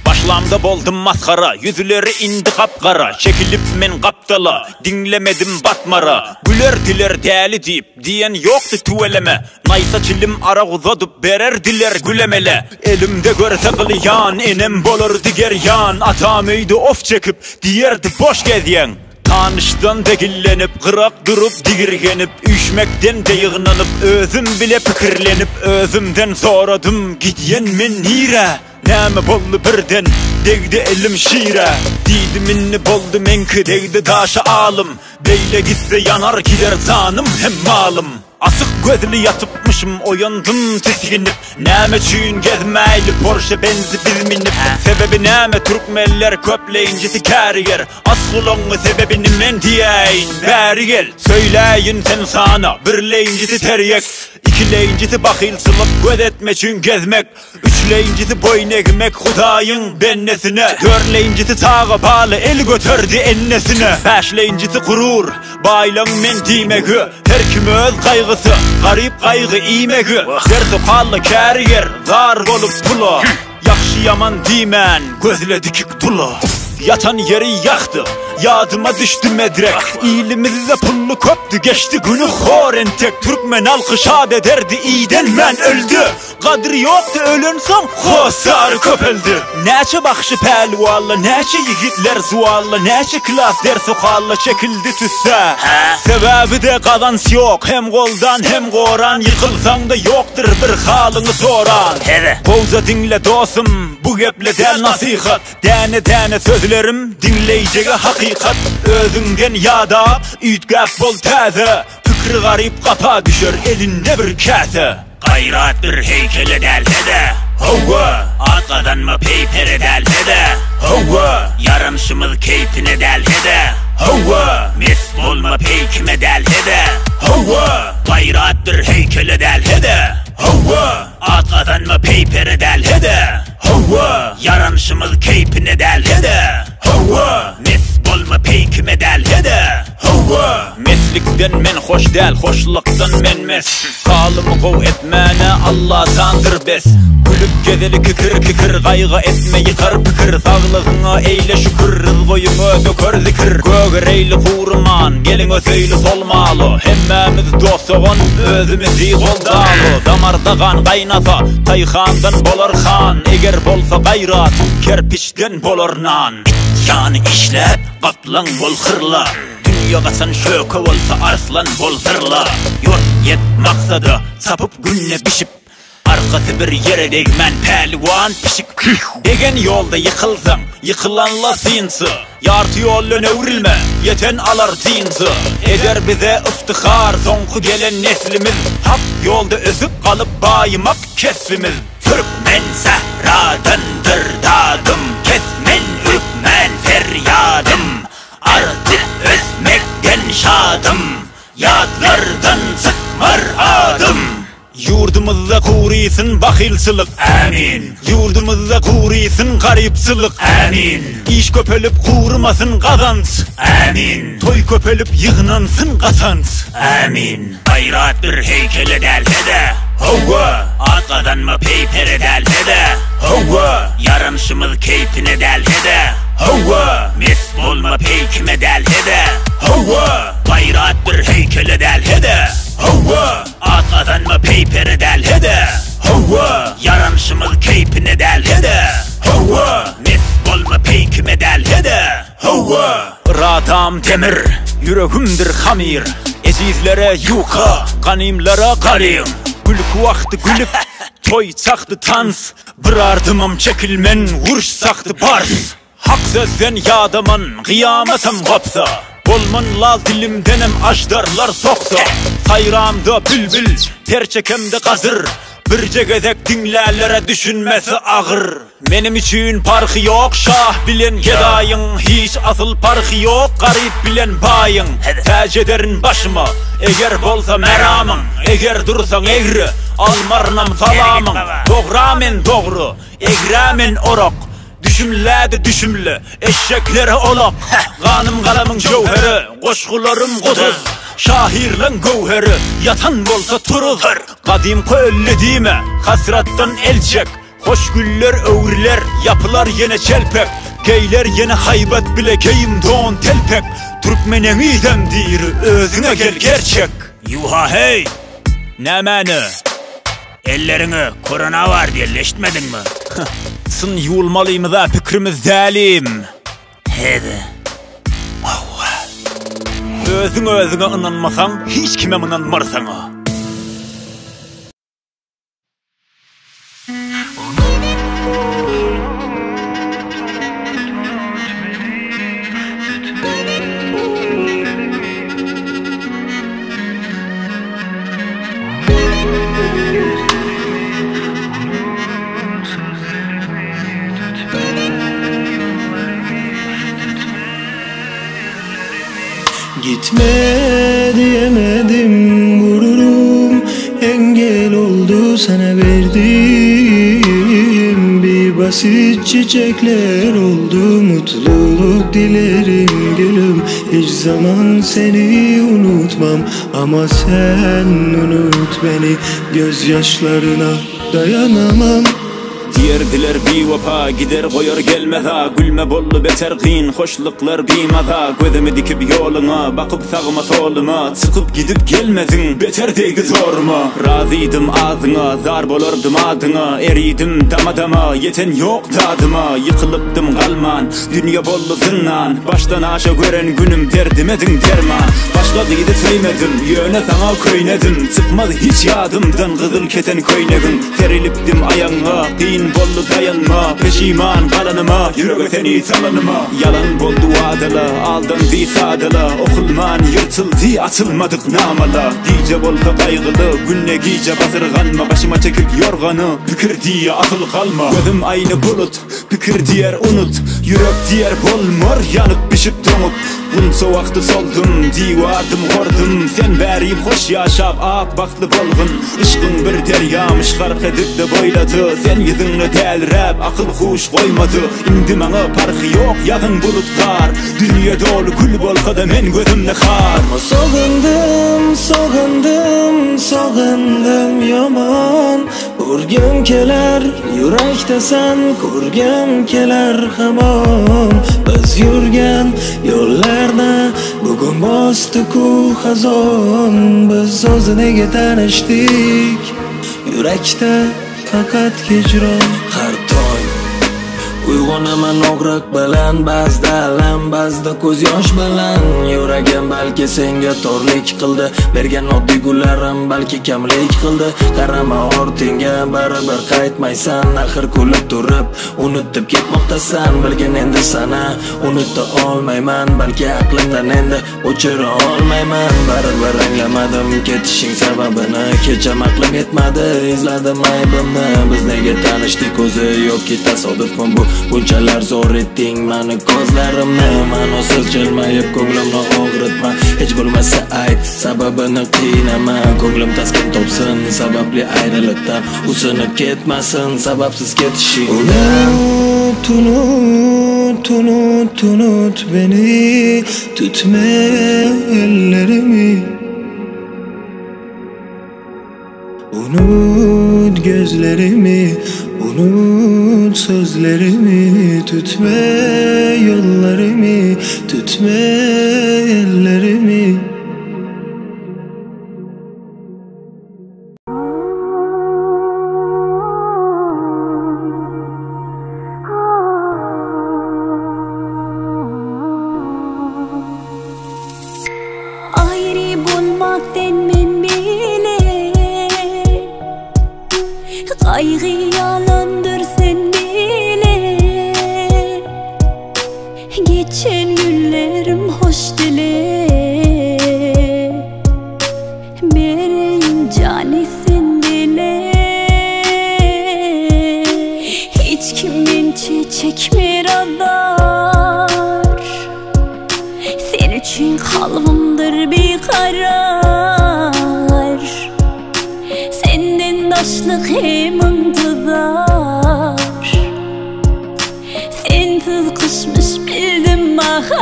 Başlamda boldum masgara, ýüzleri indi gap-gara, Çekilip men gapdala, diňlemedim batmara, Gülerdiler däli diýip, diýen ýokdy tüweleme, Naýsa çilim arak uzadyp bererdiler gülemele. Elimde görse gylýan, enem bolardy gerýan, Atam öýde of çekip, diýerdi boş gezýäň. Tanyşdan-da gillenip, gyrak durup digirgenip, Üýşmekden-de ýygnanyp, özüm bile pikirlenip, Özümden soradym, gidýän men nirä? Näme boldy birden, degdi elim şirä? Diýdim indi boldy meňki, degdi daşa alym, Beýle gitse ýanar gider janym hem malym. Asyk gözli ýatypmyşym oýandym tisginip Näme üçin gezmäýli Porsche Benzi biz minip Sebebi näme türkmenler köpleýinjisi käriger Aç gulagyňy sebebini men diýäýin bäri gel Söýläýin sen sana birleýinjisi terýek Ikileýinjisi bahylçylyk göz etme üçin gezmek Üçleýinjisi boýun egmek Hudaýyň bendesine, Dörtleýinjisi çaga bala el göterdi ennesine, Bäşleýinjisi gurur, baýlaň men diýmegi, Her kim öz gaýgysy, garyp gaýgy iýmegi, Zer sokalla käriger, zar bolup pula, Ýagşy-ýaman diýmän, gözle dikik dula. Ýatan ýeri ýakdy, ýadyma düşdi medrek, Ilimizde pully köpdi, geçdi güni hor entek, Türkmen halky şat ederdi, idenmän öldi. Gadyry ýokdy ölensoň hossary köpeldi. Näçe bagşy pälwalla näçe ýigitler zuwalla näçe klas ders okalla çekildi tüssä. Sebäbi-de gazanç ýok hem goldan hem goran ýykylsaňda ýokdyr bir halyňy soran. Gowja diňle dosum bu geple däl nasihat däne däne sözlerim diňleýjege hakykat özüňden ýadap üýtgäp bol täze pikri garyp gapa düşer elinde bir käse. Gaýrat bir heýkele dälse-de, Hawa! At gazanma peýpere dälse-de, Hawa! Ýaranşymyz keýpine dälse-de, Hawa! Mes bolma peýkime dälse-de, Hawa! Gaýrat bir heýkele dälse-de, Hawa! At gazanma peýpere dälse-de, Hawa! Ýaranşymyz keýpine dälse-de, Hawa! Mes bolma peýkime dälse-de. Hawa! Meslikden men hoş däl, hoşlukdan men mes. Halymy gowy etmäne Alladandyr bes. Gülüp gezeli kikir-kikir, gaýgy etme ýykar pikir. Saglygyňa eýle şükür, ryzgoýuňa döker zikir. Gögereýli guryman, geliň öseýli solmaly. Hemmämiz dost-dogan, özümizi goldaly. Damarda gan gaýnasa, taýhandan bolar han. Eger bolsa gaýrat, kerpiçden bolar nan. It ýany işläp, gaplaň bol hyrla, Dünýe gaçan şöke bolsa arslan bol zyrla. Ýort ýet maksada, çapyp günde bişip, Arkasy bir ýere degmän päliwan pişik. Degen ýolda ýykylsaň, ýykylanla synçy, Ýarty ýoldan öwrülme, ýeten alar dynjy. Eder bize yftihar soňky gelen neslimiz, Hak ýolda ösüp galyp baýymak kesbimiz. Türkmen sähradandyr dadym, Kesmen ürkmän ferýadym, Artyp ösmekden şadym, Ýatlardan çykmar adym. Ýurdumyzda gury. Aýrylsyn bahylçylyk. Amin. Ýurdumyzda gurysyn garypçylyk. Amin. Iş köpelip gurumasyn gazanç. Amin. Toý köpelip ýygnansyn gatanç. Amin. Gaýrat bir heýkele dälse-de. Hawa. At gazanma peýpere dälse-de. Hawa. Ýaranşymyz keýpine dälse-de. Hawa. Mes bolma peýkime dälse-de. Hawa. Gaýrat bir heýkele dälse-de. Hawa. At gazanma peýpere dälse-de. Hawa. Ýaranşymyz keýpine dälse-de. Hawa. Mes bolma peýkime dälse-de. Hawa. Yradam demir, ýüregimdir hamyr, Ejizlere ýuka, ganymlara galyň. Gülki wagty gülüp, toý çakdy tans, Bir ardymam çekilmen, uruş sakdy bars. Hak sözden ýadaman, gyýamatam gopsa, Bolman lal dilimdenem aždarlar soksa. Saýramda bilbil, per çekemde gazyr, Birje gezek diňlälere düşünmesi agyr. Menim üçin parhy ýok şah bilen gedaýyň, Hiç asyl parhy ýok garyp bilen baýyň. Täç ederin başyma, eger bolsa meramyň, Eger dursaň egri, almarynam salamyň. Dogra men dogry, egrä men orak, Düşümlä-de düşümli, eşeklere olak. Ganym galamyň jöwheri, goşgularym guduz. Şahyrlaň göwheri, ýatan bolsa turuz. Gadymky öldi diýme, hasratdan el çek. Hoş güller öwrüler, ýapylar ýene çelpek. Geýler ýene haýbat bile geýim don telpek. Türkmen eňizem diri, özüňe gel gerçek. Ýuha heý! Nämäni? Elleriňe korona bar diýeli eşitmediňmi? Syn ýuwulmalymyza pikrimiz dälim. Hede. Hawa. Özüň özüňe ynanmasaň, hiç kimem ynanmarsaňa. Gitme diyemedim gururum engel oldu sana verdiğim Bir basit çiçekler oldu mutluluk dilerim gülüm Hiç zaman seni unutmam ama sen unut beni Gözyaşlarına dayanamam Diýerdiler biwepa, gider goýar gelmez-a, Gülme boldy beter kyn, hoşluklar bimaza, Gözümi dikip ýoluňa, bakyp sagyma soluma, Çykyp gidip gelmediň, beter degdi zoruma. Razydym azyňa, zar bolardym adyňa, Eridim dama-dama, ýeten ýok dadyma, Ýykylypdym galman, dünýe boldy zyndan, Başdan aşa gören günüm derdimediň derman. Başga gyzy söýmedim, ýöne saňa köýnedim, Çykmaz hiç ýadymdan gyzyl keten köýnegiň. Serilipdim aýagyňa, kyn boldy daýanma, Peşiman galanyma, ýürege seni salanyma. Ýalan boldy wadala, aldandy sadala, Okulman ýyrtyldy açylmadyk namala. Gije bolsa gaýgyly, günde gije basyrganma, Başyma çekip ýorgany, pikir diýe asyl galma. Gözüm aýna bulut, pikir diýer unut, Ýürek diýer bolmar ýanyp bişip doňup. Gunça wagty soldum, diwardym hordum, Sen bärim hoş ýaşap ak bagtly bolgun. Yşkyň bir derýamyş gark edip-de boýlady, Sen ýüzüňde däliräp akyl-huş goýmady. Indi maňa parhy ýok ýagyn bulut gar, Dünýe doly gül bolsa-da men gözümde har. Sogyndym, sogyndym, sogyndym ýaman Urgim kelar yurakdasan ko'rgim kelar hamon Biz yurgan yo'llarni bugun bosdi-ku xazon Biz o'zi nega tanishdik yurakda faqat hijron Har tong Uyg'onaman og'riq bilan ba'zida alam ba'zida ko'z yosh bilan Yuragim balki senga torlik qildi Bergan oddiy gullarim balki kamlik qildi Qarama ortingga baribir qaytmaysan Axir kulib turib unutib ketmoqdasan Bilgin endi sana unuta olmayman Balki aqlimdan endi o'chira olmayman Baribir anglamadim ketishing sababini Kecham aqlim yetmadi izladim aybimni Biz nega tanishdik o'zi yoki tasodifmi bu Bunchalar zo'r etding mani ko'zlarimni Ma'nosiz jilmayib ko'nglimni og'ritma. Hech bo'lmasa ayt sababini qiynama. Ko'nglim taskin topsin sababli ayriliqdan. Usinib ketmasin sababsiz ketishingdan. Unut, unut, unut, unut beni. Tutma ellerimi. Unut gözlerimi, unut sözlerimi. Tutma yollarımı, tutma ellerimi. Ayrı bulmak men bile, Kaygı yalandır sen bile. Geçen günlerim hoş dile, Bereyim cani sen bile. Hiç kimin çekmer adar, Sen için kalbimdir bir karar. Senden daşlık hem intizar, Sensiz kışmış bildim bahar.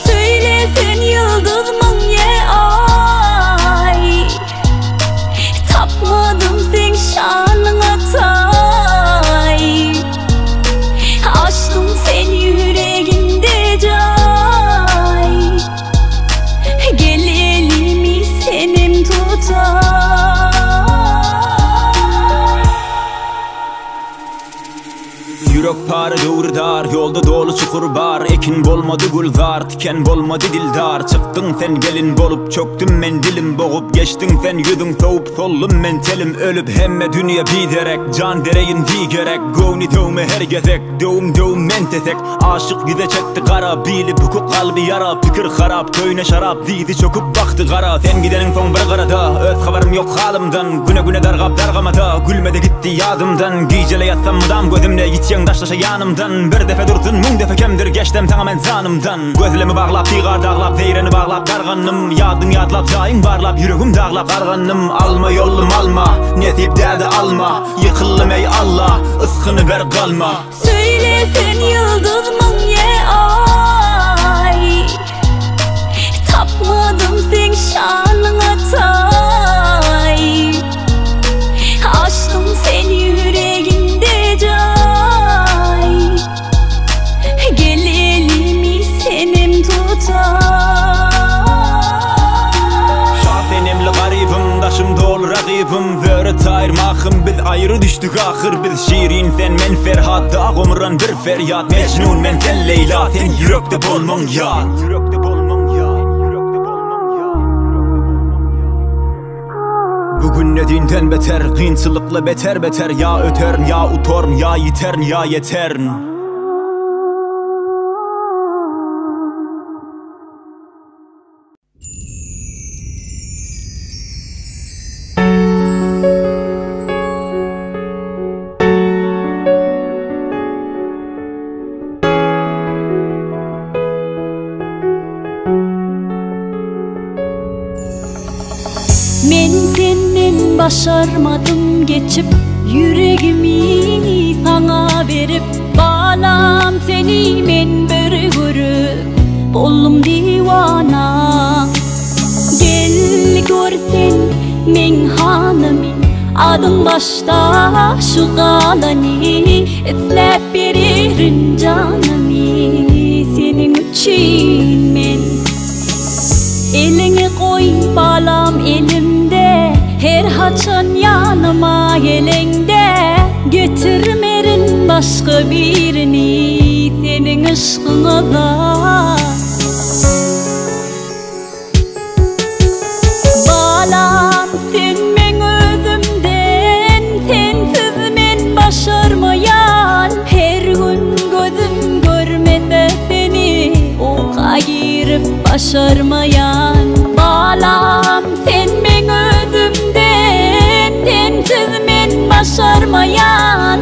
Söyle sen yıldız mın ye ay, Tapmadım sen şanına tay. Açtım sen yüreğimde cay, Gel elimi senim tutar. Yürek para döwür dar, yolda dolu çukur bar. Ekin bolmady gülzar, tiken bolmady dildar. Çykdyň sen gelin bolup, çöktüm men dilim bogup. Geçdiň sen ýüzüň soğup, sollum men telim ölüp. Hemme dünýe biderek, can dereýin digerek. Göwni döwme her gezek, döwüm döwüm men tesek. Aşyk ýüze çekdi gara, bili bükük kalby ýara. Pikir harap, köýne şarap, dizi çöküp bakdy gara. Sen gideniň soň bir garada, öz habarym ýok halymdan. Güne güne dargap dargamada, gülmede gitti ýadymdan. Gijele ýatsam mudam gözümde, ýitýän daşlaşa ýanymdan. Bir defe durdun, müň defe kemdir, geçdim sana men zanımdan. Gözlemi baglap, digar daglap, zeyreni baglap dargannym. Ýadyň ýadlap, jaýyň barlap, ýüregim daglap gargannym. Alma ýolum alma, nesip däde alma. Ýykyldym ey Allah, yskyny ber galma. Söyle sen yıldız mın ye ay, Tapmadım sen şanına tay. Açtım sen yüreğimde cay, Gel elimi senim tutar. Şah garibim, daşım dolu ragibim. Zöre tayırmahım, biz ayrı düştük ahır. Biz şirin sen men Ferhat, dağ omran bir feryat. Mecnun men sen Leyla, sen yürekte bolmaň ýat. Yürekte bolmaň ýat, yürekte bolmaň ýat, yürekte bolmaň ýat. Bugün ne dinden beter, kynçylykla beter beter. Ya ötern, ya utorn, ya yitern, ya yetern. Men senden başarmadım geçip, Yüreğimi sana verip. Balam seni men bir görüp, Boldum divana. Gel görsen men hanımın, Adım başta şu galani. Etlep veririn canımı, Senin için men. Elini koy balam elimde, Her haçan yanıma gelende. Getirmerin başka birini, Senin ışkına da. Balam sen men özümden, Sensiz men başarmayan. Her gün gözüm görmese seni, Oka girip başarmayan. Balam sen men özümden, Sensiz men başarmayan.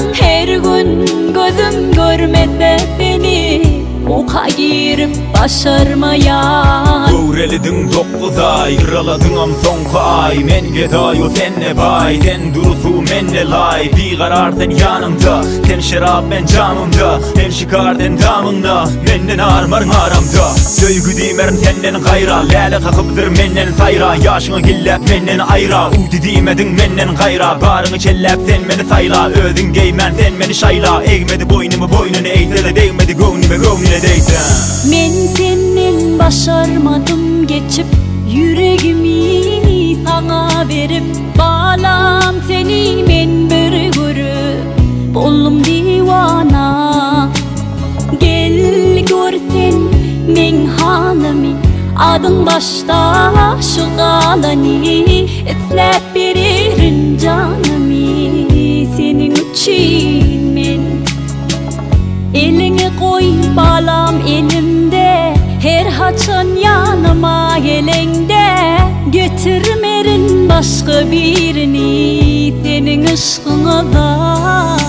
başarmaýan. Göwrelidiň 9 aý, yraladyňam soňky aý. Men gedaý, o sen ne baý, sen dury suw, men ne laý. Bigarar sen ýanymda, sen şerap, men jamymda. Men şikar, sen damyňda, menden armaryn aramda. Söýgi diýmerin senden gaýra, läle kakypdyr menden saýra. Ýaşyňy gilläp menden aýra, uwdy diýmediň menden gaýra. Baryňy çelläp sen meni saýla, özüň geýmän sen meni şaýla. Egmedi boýnumy boýnuna eýse-de degmedi göwnüme göwnüne degse. Men senden başarmadym geçip, ýüregimi saňa berip. Balam seni men bir görüp, boldum diwana. Gel gör sen meň halymy, adyň başda şu galany. Isläp bererin janymy seniň üçin men. Eliňi goý balam elimde, her haçan ýanyma geleňde. Getirmerin başga birini seniň yşkyňa zar.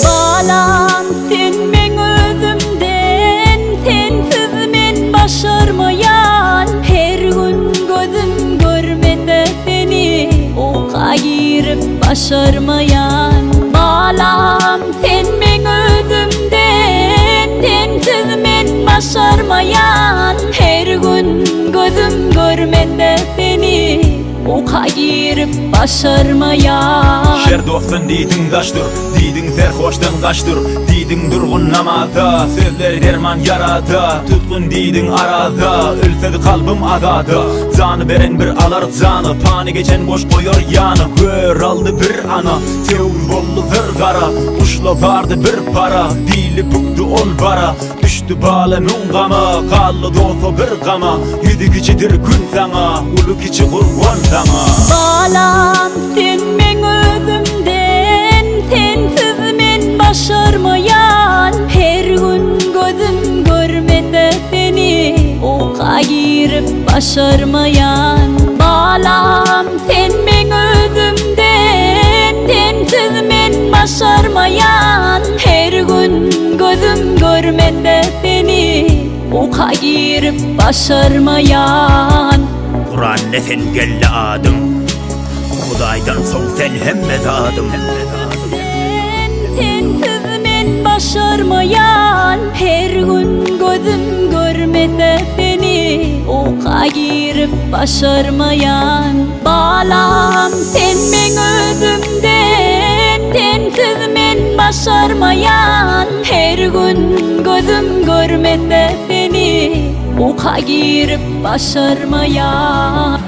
Balam sen meň özümden, sensiz men başarmaýan. Her gün gözüm görmese seni, uka girip başarmaýan. Balam sen meň özümden, sensiz men başarmaýan. Her gün gözüm görmese seni, uka girip başarmaýan. Şer dostdan diýdiň daş dur, diýdiň serhoşdan gaç dur. Diýdiň durgun namaza, sözleri derman ýarada. Tutgun diýdiň araza, ölsedi kalbym azada. Jany beren bir alar jany, pany geçen boş goýar ýany. Gör aldy bir ana, töwir boldy zyr gara. Guşla bardy bir para, dili bükdi ol bara. Düşdi bala müň gama, galdy dosa bir gama. Ýüzi kiçidir gün saňa, uly kiçi gurban saňa. Balam sen meň özümden, sensiz men başarmaýan. Her gün gözüm görmese seni, uka girip başarmaýan. Balam sen meň özümden, sensiz men başarmaýan. Her gün gözüm görmese seni, uka girip başarmaýan. Kuran ne sen geldi adyň, Hudaýdan soň sen hemme zadym. Sensiz men başarmaýan. Her gün gözüm görmese seni, uka girip başarmaýan. Balam sen meň özümden, sensiz men başarmaýan. Her gün gözüm görmese seni, uka girip başarmaýan.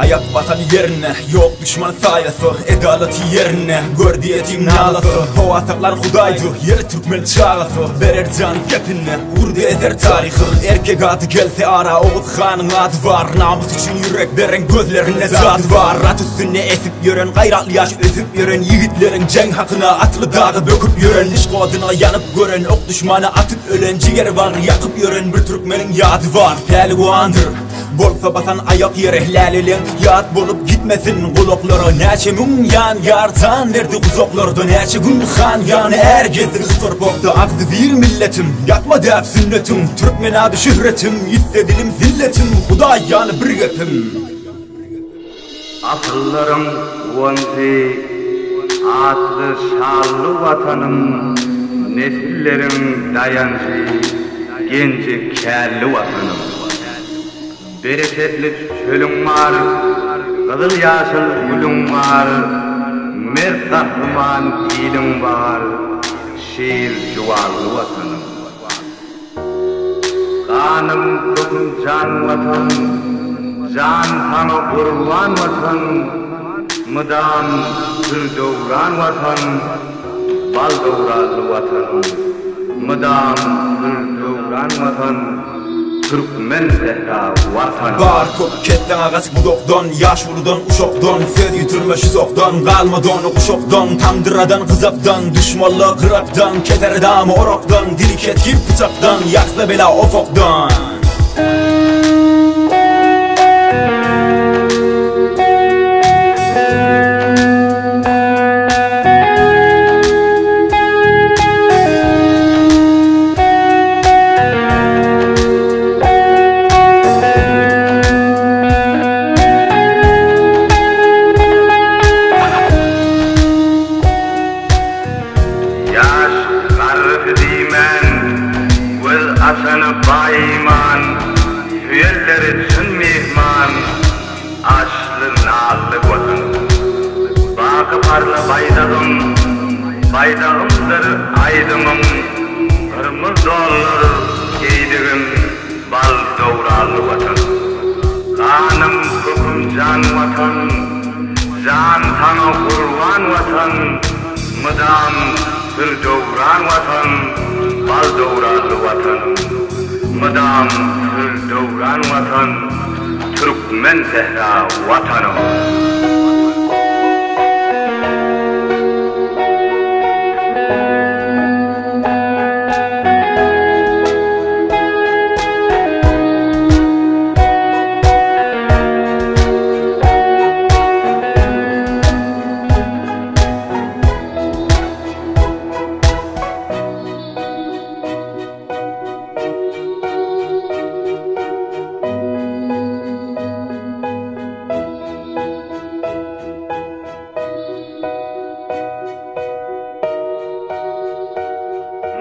Ayak basan yerine, yok düşman sayası. Edaleti yerine, gör diyetim nalasy. Hova saklar Hudaydy, ýeri türkmen çagasy. Berer jany kepinne, urdy ezer taryhy. Erkek ady gelse ara, Oguz hanyň ady bar. Namus üçin ýürek beren gözlerinde zat bar. At üstünde esip ýören, gaýratly ýaş ösüp ýören ýigitleriň jeň hakyna atly dagy böküp ýören, yşk odyna ýanyp gören, ok düşmana atyp ölen, jiger bagry ýakyp ýören bir türkmeniň ýady bar. Pälwandyr bolsa basan aýak ýere, läleleň ýat bolup gitmesin gulaklara. Näçe müň ýan ýar jan berdi uzaklarda, näçe gün han ýany är gezdi torpakda. Agzy bir milletim, ýatma däp sünnetim, türkmen ady şöhretim, ýitse dilim zilletim, Hudaý ýany bir gepim. Asyllaryň guwanjy, atly şanly Watanym, nesilleriň daýanjy, genji källi Watanym. Bereketli çölüň bar, gyzyl-ýaşyl gülüň bar, mert gahryman iliň bar, şir juwanly Watanym. Ganym köküm jan Watan, jan saňa gurban Watan, mydam hür döwran Watan, bal döwranly Watanym. Mydam hür döwran Watan, Türkmen sähra Watanym. Bar köp ketden agaç budakdan, Ýaş uludan, uşakdan, Söz ýitirme şu sokdan, Galma dony guşakdan, Tamdyradan, gyzakdan, Duşmanla gyrakdan, Keser damy orakdan, Dili kesgir pyçakdan, Ýaksa bela ofukdan. Ýaş garrysy diýmän, göz açany baý iman, Söýenleri çyn myhman, Aşly nally Watanym. Baky parla baýdagym, Baýdagymdyr aýdymym, Gyrmyz donlar geýdigim, Bal döwranly Watan. Ganym, köküm jan Watan, Jan saňa gurban Watan, Mydam hür döwran Watan, Bal döwranly Watanym. Mydam hür döwran Watan, Türkmen sähra Watanym.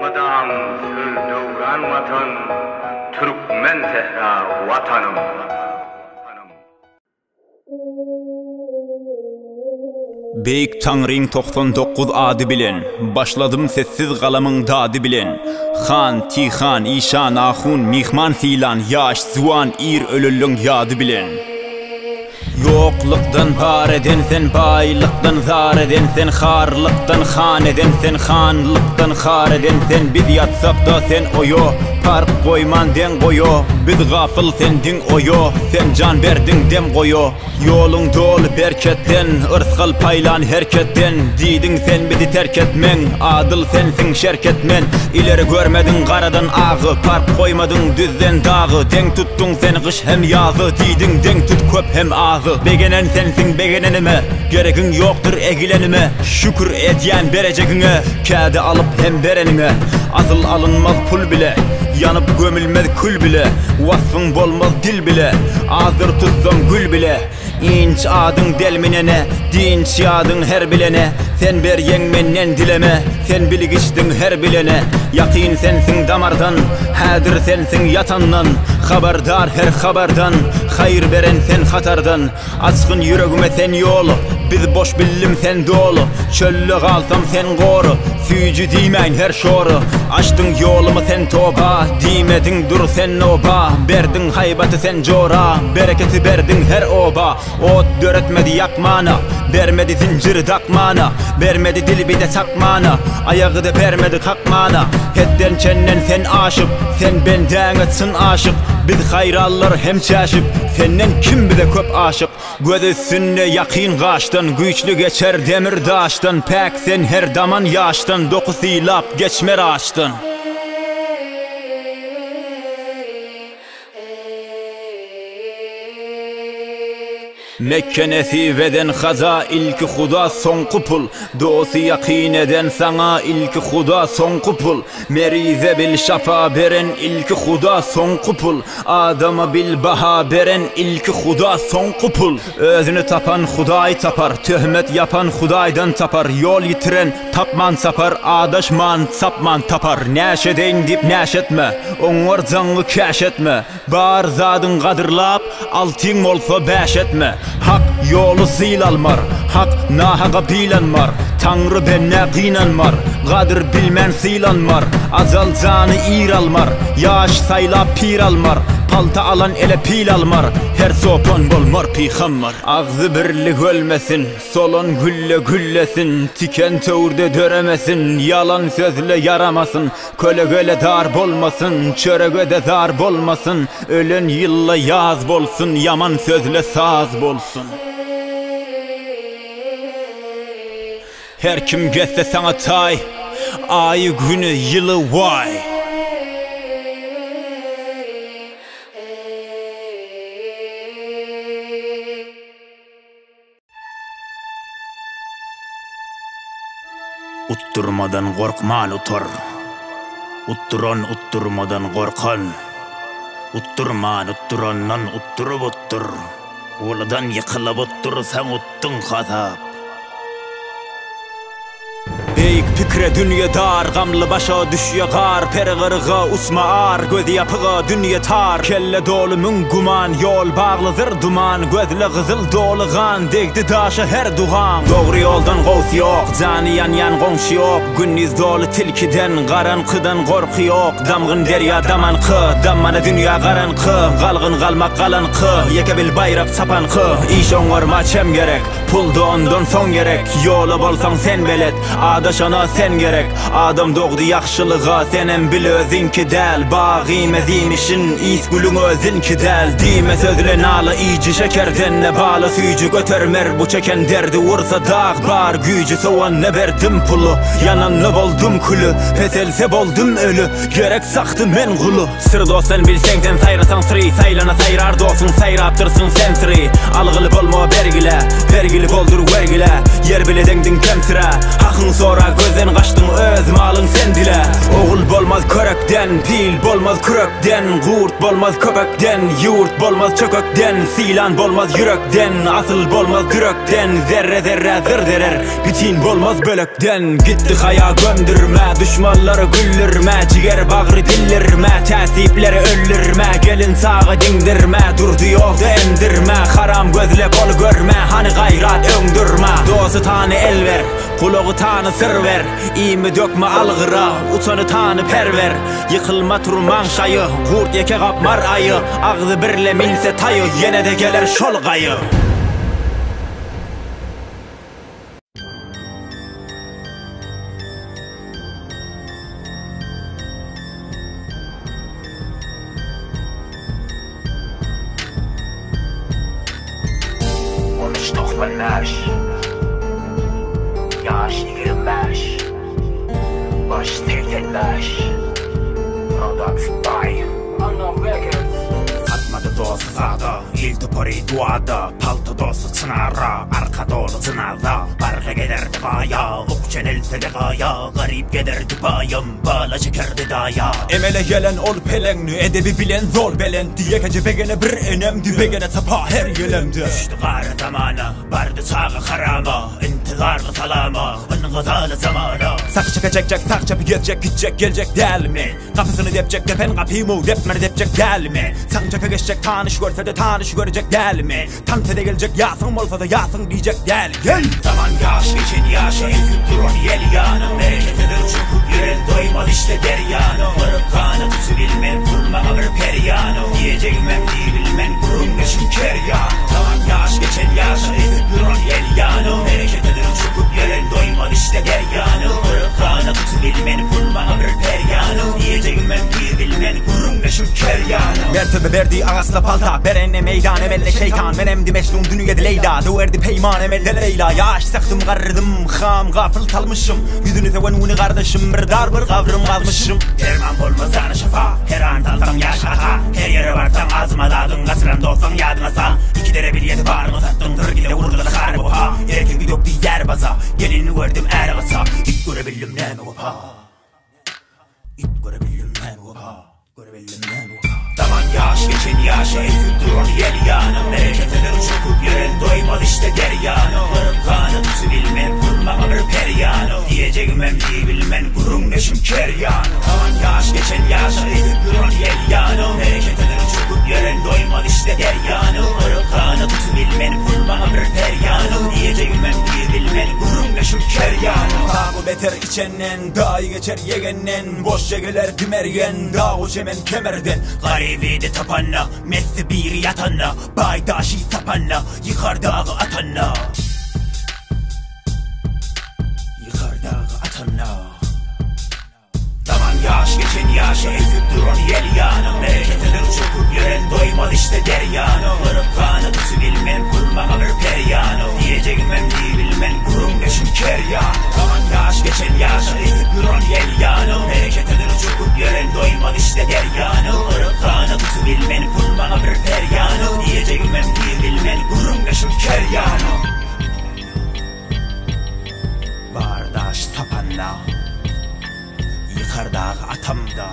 Mydam sür döwran Watan, Türkmen sähra Watanym. Beýik Taňryň 99 ady bilen, Başladym sessiz galamyň dady bilen. Han, Tihan, işan, ahun, myhman sylan, Ýaş, juwan, ir ölenleň ýady bilen. Ýoklukdan bar eden sen, baýlykdan zar eden sen, Harlykdan han eden sen, hanlykdan har eden sen, Biz ýatsak-da sen oýa, park goýman deň goýa, Biz gapyl sen diň oýa, sen jan berdiň dem goýa. Ýoluň doly berketden, yrsgal paýlan herketden, Diýdiň sen bizi terk etmeň, adyl sensiň şerket men. Ileri görmediň garadan agy, park goýmadyň düzden dagy, Deň tutduň sen gyş hem ýazy, diýdiň deň tut köp hem azy. Begenen sensiň begenenime, geregiň ýokdur egilenime, Şükür edýän berejegiňe, käde alyp hem bereniňe. Asyl alynmaz pul bile, ýanyp gömülmez kül bile, Wasbyň bolmaz dil bile, azdyr tutsam gül bile. Inç adyň delminene, dinç ýadyň her bilene, Sen berýeň menden dileme, sen bilgiçdiň her bilene. Ýakyn sensiň damardan, häzir sensiň ýatandan, Habardar her habardan, haýyr beren sen hatardan. Açgyn ýüregime sen ýol, biz boş bildim sen doly, Çölde galsam sen gory, süýji diýmäýin her şory. Açdyň ýolumy sen toba, diýmediň dur sen noba, Berdiň haýbaty sen jora, bereketi berdiň her oba. Ot döretmedi ýakmana, bermedi zynjyr dakmana, Bermedi dil bize çakmana, aýagy-da bermedi kakmana. Hetden çenden sen aşyp, sen bendäňe çyn aşyk, Biz haýranlar hem çäşip, senden kim bize köp aşyk. Göz üstünde ýakyn gaşdan, güýçli geçer demir daşdan, Päk sen her daman ýaşdan, doky sylap geçmer açdan. Mekge nesip eden haja ilki huda soňky pul Dosty ýakyn eden saňa ilki huda soňky pul Merize bil şafa beren ilki huda soňky pul Adama bil baha beren ilki huda soňky pul Özüni tapan hudaýy tapar Töhmet ýapan hudaýdan tapar Ýol ýitiren tapman tapar Adaşman sapman tapar Näş edeýin diýip näş etme Oňar jaňňy käş etme Bar zadyň gadyrlap, altyň bolsa bäş etme. Hak ýoly syl almar, Hak nahaga pylanmar, Taňry bendä gynanmar, Gadyr bilmän sylanmar, Ajal jany ir almar, Ýaş saýlap pir almar. Palta alan ele pil almar, her sopan bolmar pygambar. Agzy birlik ölmesin, solan gülle güllesin, tiken töwirde döremesin, ýalan sözle ýaramasyn, kölegele dar bolmasyn, çörege-de zar bolmasyn, ölen ýylda ýaz bolsun, ýaman sözle saz bolsun. Her kim gezse saňa taý, aýy, güni, ýyly, waý. Utdurmadan gorkman utar. Utduran utdurmadan gorkan. Utdurman utdurandan utduryp utdur. Uludan ýykylyp utdursaň utduň hasap. Beýik pikire dünýe dar, gamly başa düşýe gar, Peri gyryga usma ar, gözi ýapyga dünýe tar, Kelle doly müň güman, ýol bagly zyr duman, Gözle gyzyl doly gan, degdi daşa her dugaň. Dogry ýoldan gowsy ýok, jany ýanýan goňşy ýok, Gündiz doly tilkiden, garaňkydan gorky ýok, Damgyn derýa damanky, dammana dünýä garaňky, Galgyn galmak galanky, ýeke bil baýrak çapanky, Iş oňarma çem gerek. Pul-da ondan soň gerek, Ýola bolsaň sen belet, Adaşana sen gerek. Adam dogdy ýagşylyga, Senem bil özüňki däl. Bag iýmez iýmişin, Iýs gülüň özüňki däl. Diýme sözle nala iýji, Şekerden-de bala süýji. Götermer bu çeken derdi, Ursa dag bar güýji. Sowanna berdim puly, Ýananda boldum küli. Peselse boldum öli, Gerek sakdy men guly. Syr dost sen bilseň sen saýrasaň syry Saýlana saýrar dostuň saýrapdyrsyň sen syry Algyly bolma bergilä Bergili boldur wergilä Ýer bile deňdiň kemsirä Hakyň sora gözden gaçdyň öz malyň sen dile Ogul bolmaz körekden Pil bolmaz kürekden Gurt bolmaz köpekden Ýurt bolmaz çökekden Sylan bolmaz ýürekden Asyl bolmaz dürekden Zerre zerrä zyr zerer Bitin bolmaz bölekden Gitdi haýa gömdürme Duşmanlary güldürme Jiger bagry dildirme Täsipleri öldürme Gelin saga diňdirme Durdy ýolda emdirme Haram gözle bol görme Hany gaýrat öňdürme Dosty tany el ber Gulagy tany syr ber Iými dökme algyra Utany tany perwer Ýykylma turmaň şaýy Gurt ýeke gapmar aýy Agzy birle minse taýy Ýene-de geler şol gaýy. On üç 95 Ýaş 25 Baş 85 Products by Unknown Records Satmady dosty sada Il topary duada Palta dosty çynara Arka doly jynaza Barga gezerdi gaýa Ok çenelse-de gaýa Garyp gezerdi baýam Bala çekerdi daýa. Emele gelen ol peleňni Edebi bilen zol belentdi Ýekeje begene bir enemdi Begene sapa her gelemde. Düşdi gara zamana Bardy çaga harama Intizarly salama Yngyzaly zamana. Saky çeke çekjek sag çepi gezjek gitjek geljek dälmi Gapysyny depjek depen gapymow depmeni depjek dälmi Saň çepe geçjek tanyş görsede tanyş görjek dälmi Tans ede geljek ýasyň bolsada ýasyň diýjek däl gel. Zaman ýaş geçen ýaşa esip duran ýel ýana Bereketidir çöküp ýören doýmaz işte derýana Gyryp gana tutubilmen pul maňa bir perýana Diýjegimem diýibilmen gürrüňdeşim ker ýana Zaman ýaş geçen ýaşa esip duran ýel ýana Bereketidir çöküp ýören doýmaz işte derýana Gyryp gana tutubilmen pul maňa bir perýana Diýjegimem diýibilmen gürrüňdeşim ker ýana. Mertebe berdi agasyna palta, Berende meýdan emelde şeýtan, Menemdi Mejnun dünýede Leýla, Döwerdi peýman emelde Leýla, Ýaş sakdym garrydym, ham gapyl talmyşym, Ýüzüni söwen güni gardaşym, Bir dar bir gabrym gazmyşym. Derman bolmaz jana şypa, Her an salsaň ýaş hata, Her ýere barsaň azma zadyň, Gaçyran dostlaň ýadyňa sal, Iki dere bir ýedi baryňy satdyň, Dyr gide urdular hary wepa, Erkegi dökdi ýär baza, Gelini gördüm äri gaça, It görebildim näme wepa. It görebildim näme wepa. Zaman ýaş geçen ýaşa esip duran ýel ýana Bereketidir çöküp ýören doýmaz işte derýana Gyryp gana tutubilmen pul maňa bir perýana Diýjegimem diýibilmen gürrüňdeşim ker ýana Zaman ýaş geçen ýaşa esip duran ýel ýana Bereketidir çöküp ýören doýmaz işte derýana Gyryp gana tutubilmen pul maňa bir perýana Diýjegimem diýibilmen gürrüňdeşim ker ýana. Beter. içenden Daýy geçer ýegenden Boş geler dimergen Dag çemen kemerden. Garybydy tapanda Messi biri ýatanda Baý daşy tapanda Ýykar dagy atanda. Ýykar dagy atanda. Daman ýaş geçen ýaşa esip duran ýel ýany Bereketedir çöküp ýören doýmaz işte derýany Gyryp gany tutubilmen pul maňa bir perýany Diýjegimem diýbilmen gürrüňdeşim ker ýany Daman ýaş geçen ýaşa esip duran ýel ýany Bereketedir çöküp ýören doýmaz işte derýany Gyryp gany tutubilmen pul maňa bir perýany Diýjegimem diýbilmen gürrüňdeşim ker ýany Bardaş tapanda Ýykar dagy atamda.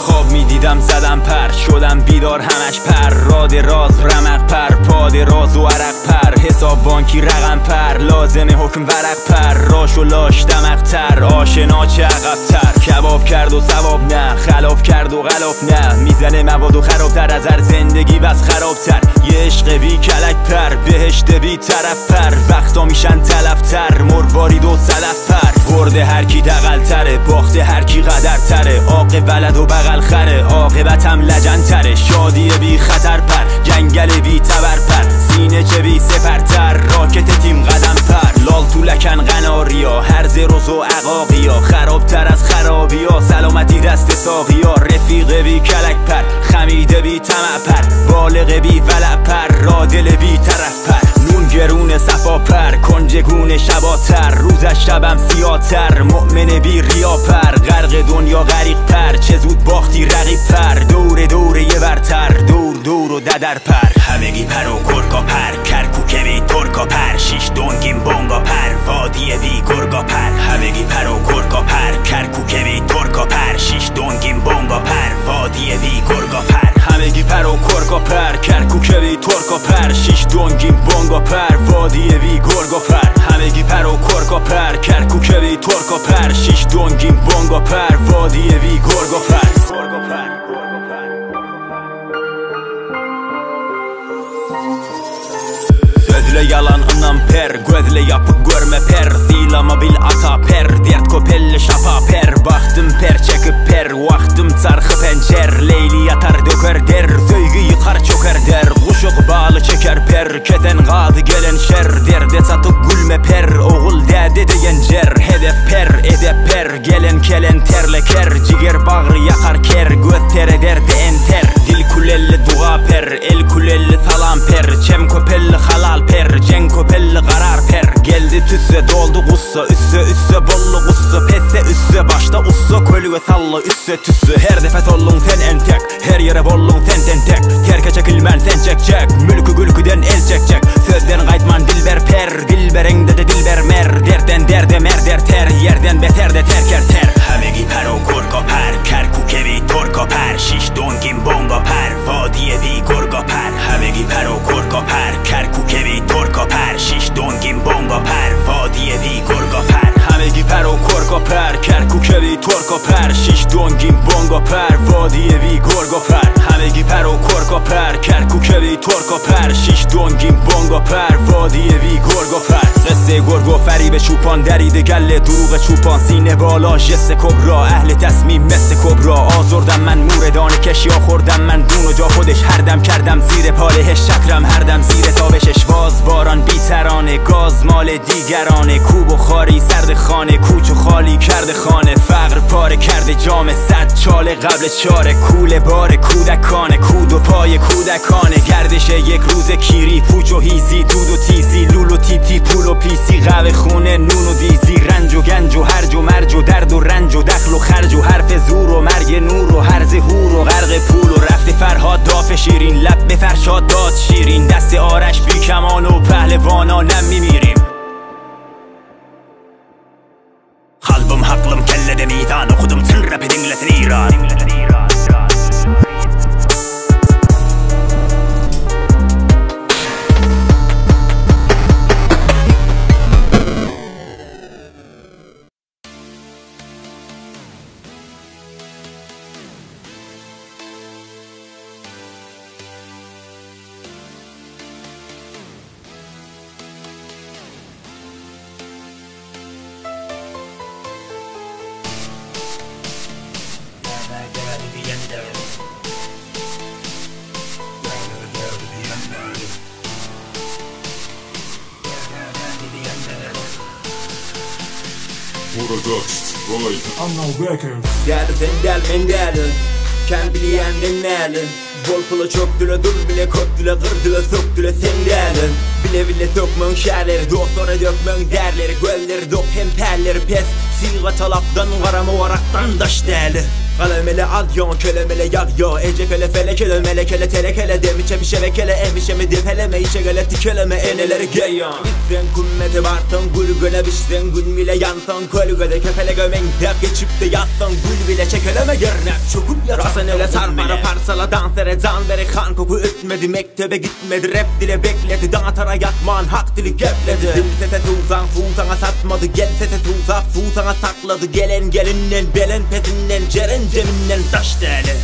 خواب میدیدم زدم پر شدم بیدار همش پر. راد راز رمق پر پاد راز و عرق پر. حساب بانکی رقم پر لازمه حکم ورق پر. راش و لاش دمق تر آشنا چه عقب تر. کباب کرد و ثواب نه خلاف کرد و غلاف نه. میزنه مواد و خرابتر از هر زندگی بس خرابتر. یه عشق بی کلک پر بهشت بی طرف پر. وقتا میشن تلف تر مروارید و صدف پر. برده هر کی دغل تره باخته هر کی قدر تره. عاق ولد و بغل خره عاقبتم لجن تره. شادی بی خطر پر جنگل بی تبر پر. سینه چه بی سپر تر راکت تیم قدم پر. لال تو لکن قناریا هرز روز و عقاقیا. خرابتر از خرابیا سلامتی دست ساقیا. رفیق بی کلک پر خمیده بی طمع پر. بالغ بی ولع پر رادل بی طرف پر. نون گرون صفا پر کنجگون شباتر. روزش شبم سیاتر مؤمن بی ریا پر. غرق دنیا غریق پر چه زود باختی رقیب پر. دور دور یه برتر دور دور و ددر پر. همگی پر و گرگا پر کرکوکه بی ترکا پر. شیش دونگیم بونگا پر وادی بی گرگا پر. همگی پر و گرگا پر کرکوکه بی ترکا پر. شیش دونگیم بونگا پر وادی بی گرگا پر. همگی پر و کرکا پر کرکوکه بی ترکا پر. شیش دونگیم بونگا پر وادی بی گرگا پر. همگی پر و کرکا پر کرکوکه بی ترکا پر. شیش دونگیم بونگا پر وادی بی گرگا پر. Sözle yalan ynam per Gözle yapıp görme per. Sylama bil ata per Dert köpelli şapa per. Baktım per çekip per Vaktım çarkı pençer. Leyli yatar döker der Söygü yıkar çöker der. Kuşuk bağlı çeker per Kesen gadı gelen şer. Derde satıp gülme per Oğul derde diyen cer. Hedef per edep per Gelen kelen terle ker. Ciger bağrı yakar ker Göz ter eder de enter. Dil kulelli dua per El kulelli salam per. Çem köpelli halal per Cen köpelli karar per. Geldi tüsse doldu gussa Üsse üsse bollu gussa. Pesse üsse başta ussa Kölüge salla üsse tüssü. Her defa sollun sen entek Her yere bollun sen tentek. Terke çekilmen sen çek çek Mülkü gülküden el çek çek. Sözden qaytman dilber per Dilberengde de dilber mer. Dertten derde mer der ter Yerden beter de terker ter. همگی پر و گرگا پر کرکوکه بی ترکا پر. شیش دونگیم بونگا پر وادی بی گرگا پر. همگی پر و گرگا پر کرکوکه بی ترکا پر. شیش دونگیم بونگا پر وادی بی گرگا پر. همگی پر و کرکا پر کرکوکه بی ترکا پر. شیش دونگیم بونگا پر وادی بی گرگا پر. همگی پر و کرکا پر کرکوکه بی ترکا پر. شیش دونگیم بونگا پر وادی بی گرگا پر. قصه گرگ و فریب چوپان دریده گله دروغ چوپان. سینه بالا جس کبرا اهل تصمیم مثل کبرا. آزردم من مور دانه کشیا خوردم من دون و جا خودش. هر دم کردم زیر پاله شکرم هر دم زیر تابشش. باز باران بیترانه گاز مال دیگرانه. کوب و خاری سرد خانه کوچ و خالی کرده خانه. فقر پاره کرده جام صد چاله قبل چاره. کوله بار کودکانه کود و پای کودکانه. گردش یک روز کیری پوچ و هیزی دود و تیزی. لول و تیتی پول و پیسی قهوه خونه نون و دیزی. رنج و گنج و هرج و مرج و درد و رنج و دخل و خرج و حرف زور و مرگ نور و هرز هور و غرق پول و رفت فرهاد داف شیرین. لب به فرشاد داد شیرین دست آرش بی کمان و پهلوانانم میمیریم. Kalbim haklı. Rapi diňlesin Iran. Däli sen däl men däli Kän bilýän men däli Bol pula çökdüle dur bile köpdüle gyrdyla sökdüle sen däli Bile bile sökmeň şärleri Dostlara dökmeň zärleri Gözleri dok hem pälleri pes Syga talakdan garama warakdan daş däli Galam ele al ýoň kelemele ýag ýo Eje kele fele kele mele kele tele kele Demi çepi şebe kele emişemi depeleme Işe gele tikeleme eneleri geýon Gitseň kümmete barsaň gülgüne bişseň Gün bile ýansaň kölgede kepelege meňzäp Geçip-de ýatsaň gül bile çekeleme Gernäp çöküp ýatarsaň ele sarpara parsala dans ere jan bere Han koky ötmedi mekdebe gitmedi Rap dile bekledi daň atara ýatman hak dili gepledi Dil sese suwsaň suw saňa satmady Gel sese suwsap suw saňa saklady Gelen gelinden belen pesinden Jeren jeminden daş däli.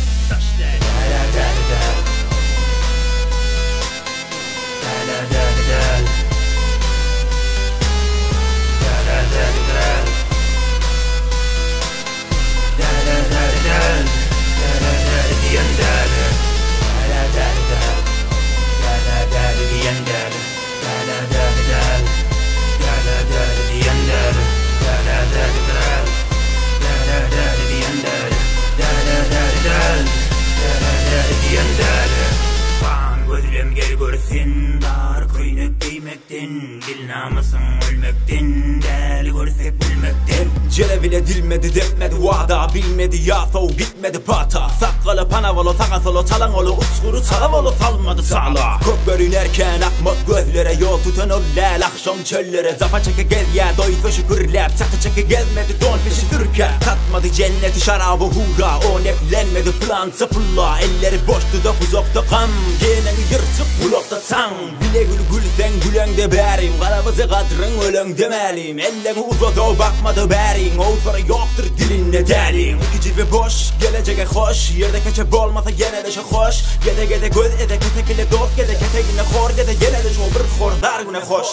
Gan gözlem gel gör sen Dar köýnek geýmekden Dil namysyň ölmekden Däli görsek gülmekden. Jele bile dilmedi depmedi wada Bilmedi ýasaw gitmedi pata Sakgaly pana bolo saga sola Talaň oly uçgury çala bolo Salmady sala Köp görünerken akmak gözlere Ýol tutan ol läl agşam çöllere Japa çeke gezýä doýsa şükürläp Çaky çeke gezmedi don pişi sürkä Satmady jenneti şaraby hura O neplenmedi pylança pulla Elleri boş dudak uzakda gam Ýeneňi ýyrtyk gulakda çaň Bile gül gülseň güleňde bärim Garabyzy gadryň öleňde mälim Elleňi uzadaw bakmady bäriň Owsary ýokdur dilinde däliň Iki jibi boş gelejege hoş Ýerde keçe bolmasa ýene-de şo hoş Geze geze göz ede kesekile dost geze Ketegine hor geze ýene-de şo bir hor zar güne hoş.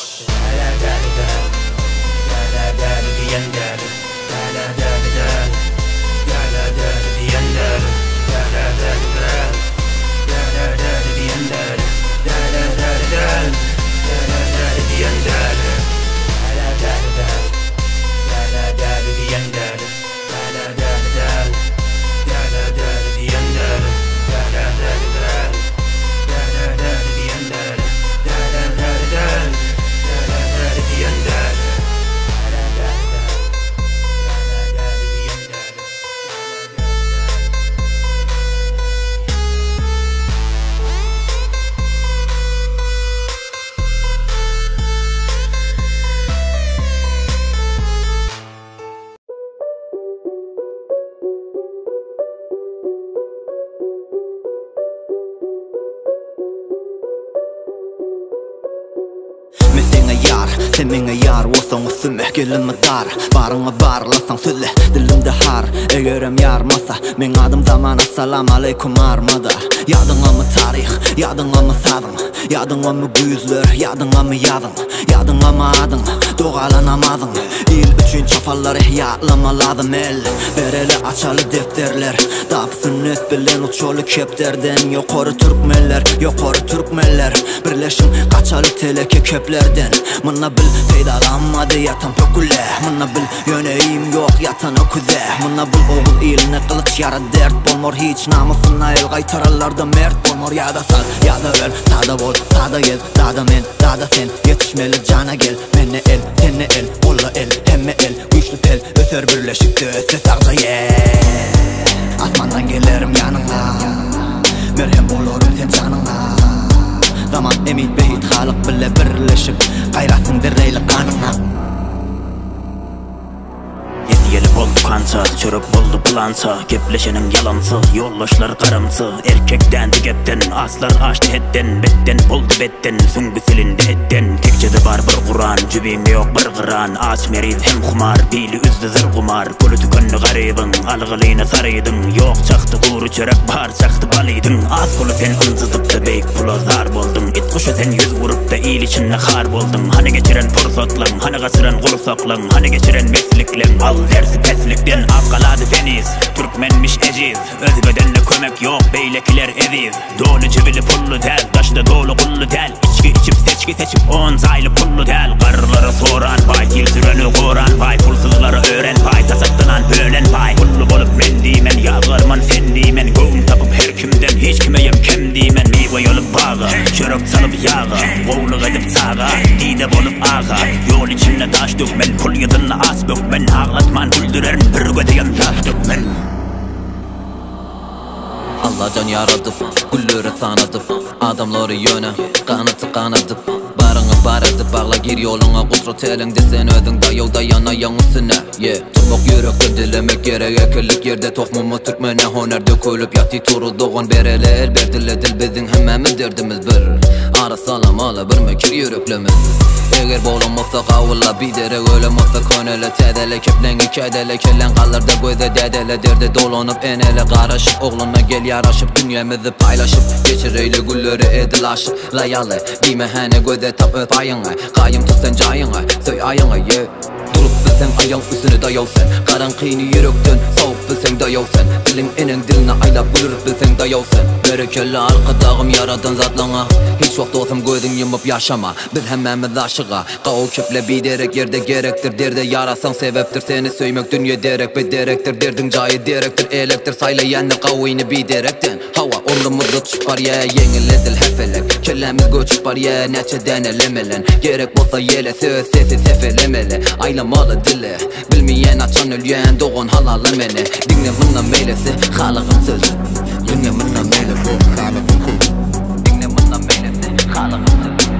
Men seňe ýar, sen meňe ýar bolsaň üstüme gelinme dar Baryňa barlasaň sözle, dilimde har Egerem ýarmasa, meň adym Zaman Assalam aleýkum armada Ýadyňamy taryh, ýadyňamy sazyň Ýadyňamy güýzler, ýadyňamy ýazyň Ýadyňamy adyň, dogala namazyň Il üçin çapalary ýatlama lazym el Bereli açaly depderler Dap sünnet bilen uçaly kepderden Ýokary türkmenler, ýokary türkmenler Birleşiň gaçaly teleke keplerden Munda bil peýdalanmady ýatan pöküle Munda bil ýöne iým ýok ýatan öküze Munda bil ogul iline gylyç ýara dert bolmar Hiç namysyna el gaýtararlarda mert bolmar Ýa-da sal, ýa-da öl, sada bol, sada gez Dada men, dada sen, ýetişmeli jana gel Mende el, sende el, golla el, hemme el Güýçli pel, öser birleşikde össe sagja ýel Asmandan gelerim ýanyňa Merhem bolarym sen janyňa Zaman emin behit halyk bile birleşip Gaýratyň bereýli ganyňa. Iýeli boldy kança, çörek boldy pylança Gepleşeniň ýalançy, ýoldaşlar garamçy Erkek dändi gepden, açlar aşdy hetden Betden boldy betden, süňňi silindi etden Tekjede bar bir Kuran, jübiňde ýok bir gyran Aç meriz hem humar, bili üzdü zyr gumar Puly tükendi garybyň, algylyny sarydyň Ýok çakdy gury çörek, bar çakdy balydyň Az puly sen ynjydyp-da beýik pula zar bolduň It guşa sen ýüz urup-da il içinde har bolduň Hany geçiren pursatlaň, hany gaçyran gursaklaň Hany geçiren meslikleň, al dersi peslikden Ak galady seniz, türkmenmiş ejiz Özgeden-de kömek ýok, beýlekiler eziz Doly jübili pully däl, daşda doly gully däl Içgi içip, seçgi seçip, on jaýly pully däl Garrylary soran baý, sil süreni goran baý Pulsuzlara ören paý, saçakdan nan bölen paý Pully bolup men diýmen, ýazgarman sen diýmen Göwün tapyp her kimden, hiç kimeýem kem diýmen Miwe ýolup baga, çörek salyp ýaga Gowluk edip çaga, dide bolup aga Ýol içinde daş dökmen, pul ýyzynda aç bökmen Aglatman güldürerin, bir gözegem ýaş dökmen. Allajan ýaradyp, gülleri sanadyp, Adamlary ýöne ganaty ganadyp, Baryňy bar edip, bagla gir ýoluňa, Gudrat eliňde sen özüň daýaw daýan aýaň üstüne, yeah. Turmak ýürekden dilemek gerek ekelik ýerde tohmumyz türkmene honer dökülip ýaty tury dogan bereli el berdile dil biziň hemmämiz derdimiz bir ara salamaly bir mekir ýüreklemiz Eger bolan bolsa gawula biderek ölen bolsa könele täzele kepleňi kädele kelläň galarda göze dädele derde dolanyp enele garaşyp ogluna gel ýaraşyp dünýämizi paýlaşyp geçireýli gülleri edil aşyk laýaly diýme häne göze tap öz paýyňy gaýym tut sen jaýyňy söý aýyňy yeah. Durup bilseň aýaň üstüne daýaw sen Garaňkyny ýürekden sowup bilseň daýaw sen Diliň eneň diline aýlap gülürip bilseň daýaw sen Berekella arkadagym ýaradan zatlaňa Hiç wagt dosum gözüň ýumup ýaşama Biz hemmämiz aşyga Gawy keple biderek ýerde gerekdir Derde ýarasaň sebepdir seni söýmek dünýe derek Bederekdir derdiň jaýy derekdir Elekdir saýlaýandyr gawyny biderekden Hawa ornumyzda tutup barýa ýeňil edil hefelek Kellämiz göçüp barýa näçe däne lemelen Gerek bolsa ýele söz sesi sepelemeli Aýlamaly dili Bilmeýän açan ölýän dogan halala meni Diňle mundan beýlesi Halygym sözi Diňle mundan beýlesi Halygym sözi Diňle mundan beýlesi Halygym sözi.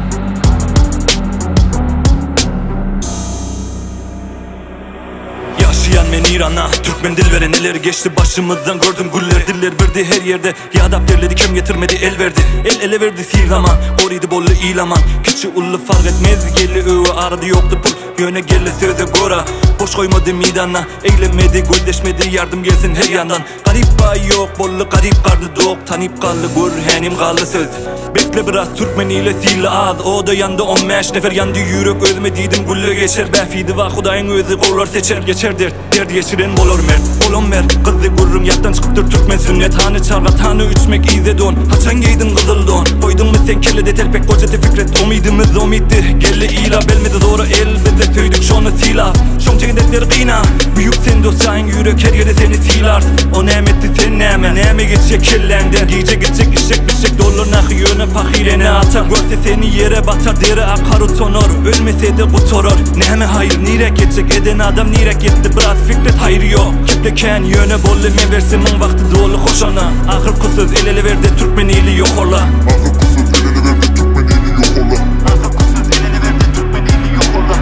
Ýaşaýan men Iranda, türkmen dilbere Neler geçdi başymyzdan gördüm güller Diller birdi her ýerde, ýadap derledi Kem getirmedi el berdi, el ele berdi Sil zaman, gorydy boldy il aman Kiçi uly fark etmez, geldi öe Arada ýokdy pul, ýöne geldi söze gora Boş goýmady meýdanda, eglenmedi Gözleşmedi, ýardym gelsin her ýandan Garyp baý ýok, boldy garyp garny dok Tanyp galdy gör, hänim galdy söz Bekle biraz türkmen ile sili az Oda ýandy on bäş nefer ýandy ýürek Özüme diýdim gülle geçer Bähbidi bar hudaýyň özi gowlar seçer Geçer dert, dert geçiren bolar mert Bolan mert, gyzdy gürrüň ýatdan çykypdyr türkmen sünnet Hany çargat, hany üçmek ize don Haçan geýdiň gyzyl don Goýduňmy sen kellede telpek gojady Fikret Umydymyz umytdy, geldi ila Belmedi zora el bize söýdük şony sylap Şoň çeken gyna Büyük sen dost jaýyň ýürek her ýerde seni sylar O näme etdi sen näme Näme geçýär kelläňden Gije gitjek içjek biçjek dollar nahy ýöne pahyr ene ata Görse seni ýere batar deri akar utanar Ölmesede gutarar Näme haýyr nirek ýetjek eden adam nirek ýetdi biraz Fikret haýry ýok Kepde kän ýöne boldy men berse müň wagty doly hoşana Ahyrky söz el ele berde türkmen ili ýokola Ahyrky söz el ele berde türkmen ili ýokola Ahyrky söz el ele berde türkmen ili ýokola.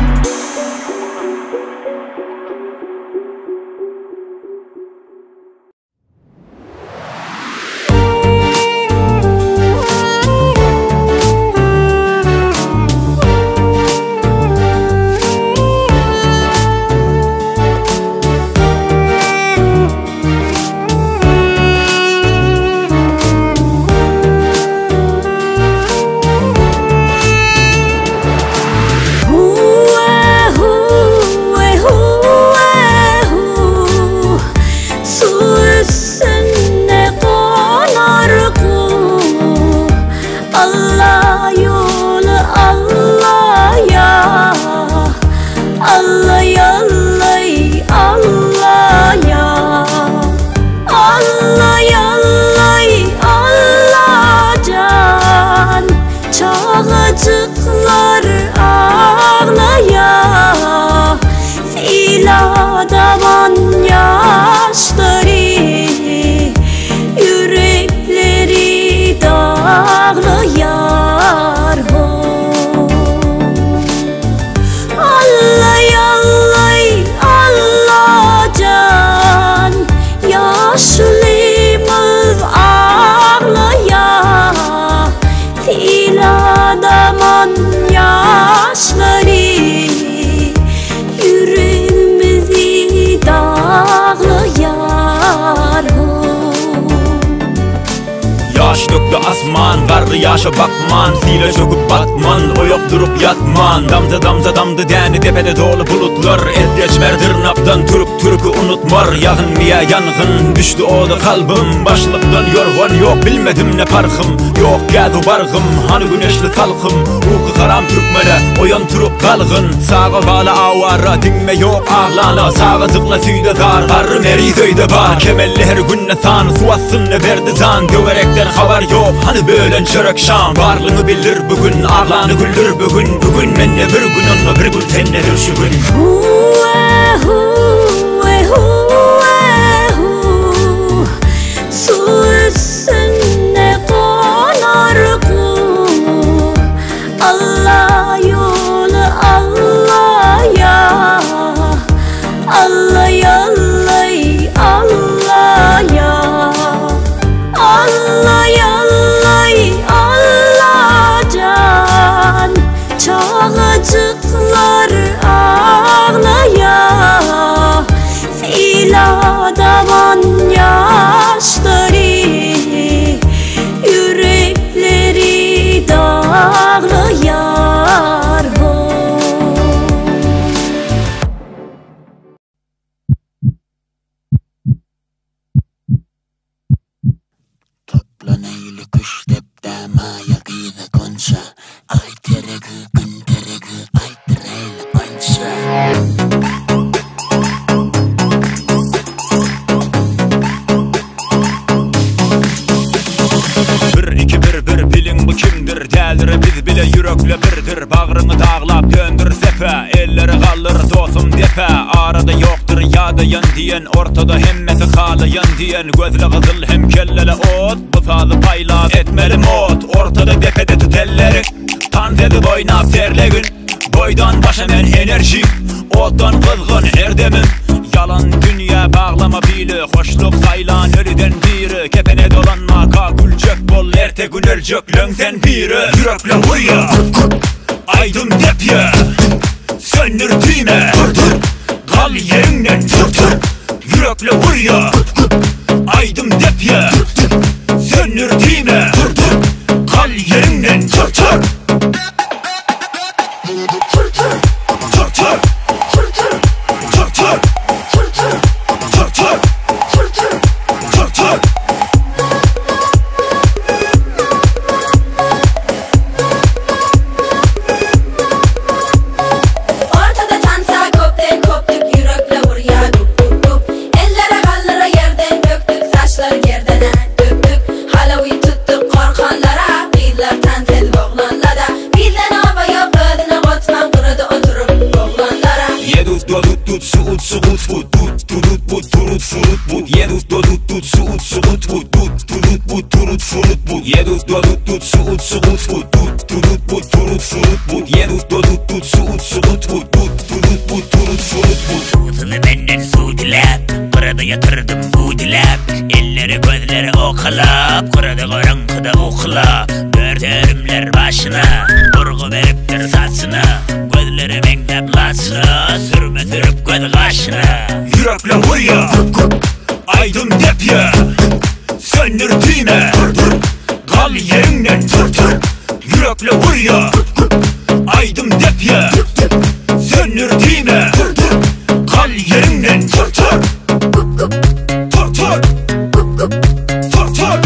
Ýaş dökdi asman Garry ýaşa bakman Sile çöküp batman Oýak durup ýatman. Damja damja damdy däni depede doly bulutlar. El geçmer dyrnakdan türk türkü unutmar. Ýagyn miýa ýangyn düşdi oda kalbym. Başlykdan ýorgan ýok bilmedim ne parhym. Ýok gäzu bargym hany güneşli salkym. Ruhy haram türkmene oýan turup galgyn. Saga bala awara diňme ýok aglana. Saga zykla süýde zar garry meri öýde bar. Kemelli her günne san su astynda berdi zan. Döwerekden habar ýok hany bölen çörek şam. Barlyňy bilir bugün aglany güldür bugün. Bugün menne bir gün onunla bir gün sennedir şu gün. Hu hu hu Su üstünde konar ku. Allah yolu Allah ya. Allah Allah Allah ya. Allah Allah Allah can. Çağacıklar ağlaya. Fil adaman yaşları Yürekleri dağlayar ho. Toplan eýli küştep damaya gyza gonça. Ay teregi gün teregi aýdyr eýli ança. Bir iki bir bir bilin bu kimdir? Dälire biz bile yürekle birdir. Bagryňy daglap döndür sepe Elleri galdyr dostum depe. Arada yoktur ýadaýan diýen Ortada hemmesi halaýan diýen. Gözle gyzyl hem kellele ot Bu sazy paýlap etmeli mod. Ortada depede tut elleri Dans edip oýnap terlegin. Boýdan başa men enerji Otdan gyzgyn erdemim. Yalan dünya bağlama bile Hoşluk saylan ölüden biri. Kepene dolanma ka gülecek bol Erte gün ölecek löň sen biri. Yürekle vurya Aydın depye. Söndür düğme Kal yerinden tır tır. Yürekle vurya Aydın depye. Söndür düğme Kal yerinden tır tır. Tır tır. Tır tır. Tır tır. Tır tır. Tır tır. Tır tır. Tır tır. Tır tır. Ortada tansa kopten koptuk yürekle vur ya gup gup gup. Ellere kaldıra yerden döktük saçları gerdene döktük. Halavi tuttuk korkanlara kızlar dans edip oğlanlara. Bizden hava yok özüne kotman kırdı oturup oğlanlara. Yedut dodut tut suut suut bu tut turut bu turut furut bu. Yedut dodut tut suut suut bu tut turut bu turut furut bu. Yedut dodut tut suut suut bu tut turut bu turut furut bu. Yedut dodut tut suut suut bu tut turut bu turut furut bu. Suutuny menden su diläp, gyrada ýatyrdım bu diläp. Elleri gözleri okalap, gyrada goraňkyda uklap. Dörderimler başyna, burgu beripdir saçyna. Gözleri meňzäp laçyna, sürme sürüp göz gaşyna. Yürekle vurya Aydın depye. Söndür düğme Kal yerinden tır tır. Yürekle vurya Aydın depye. Söndür düğme Kal yerinden tır tır. Tır tır. Tır tır.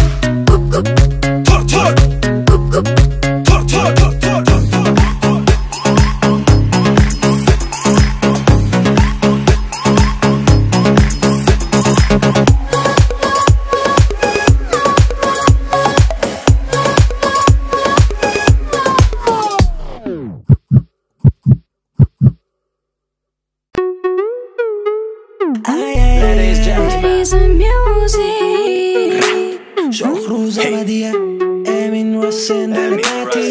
Tır tır. Tır tır tır tır tır. Ladies Ladies and music. Shohruz Abadiye, Emin Rosen, Dale Party.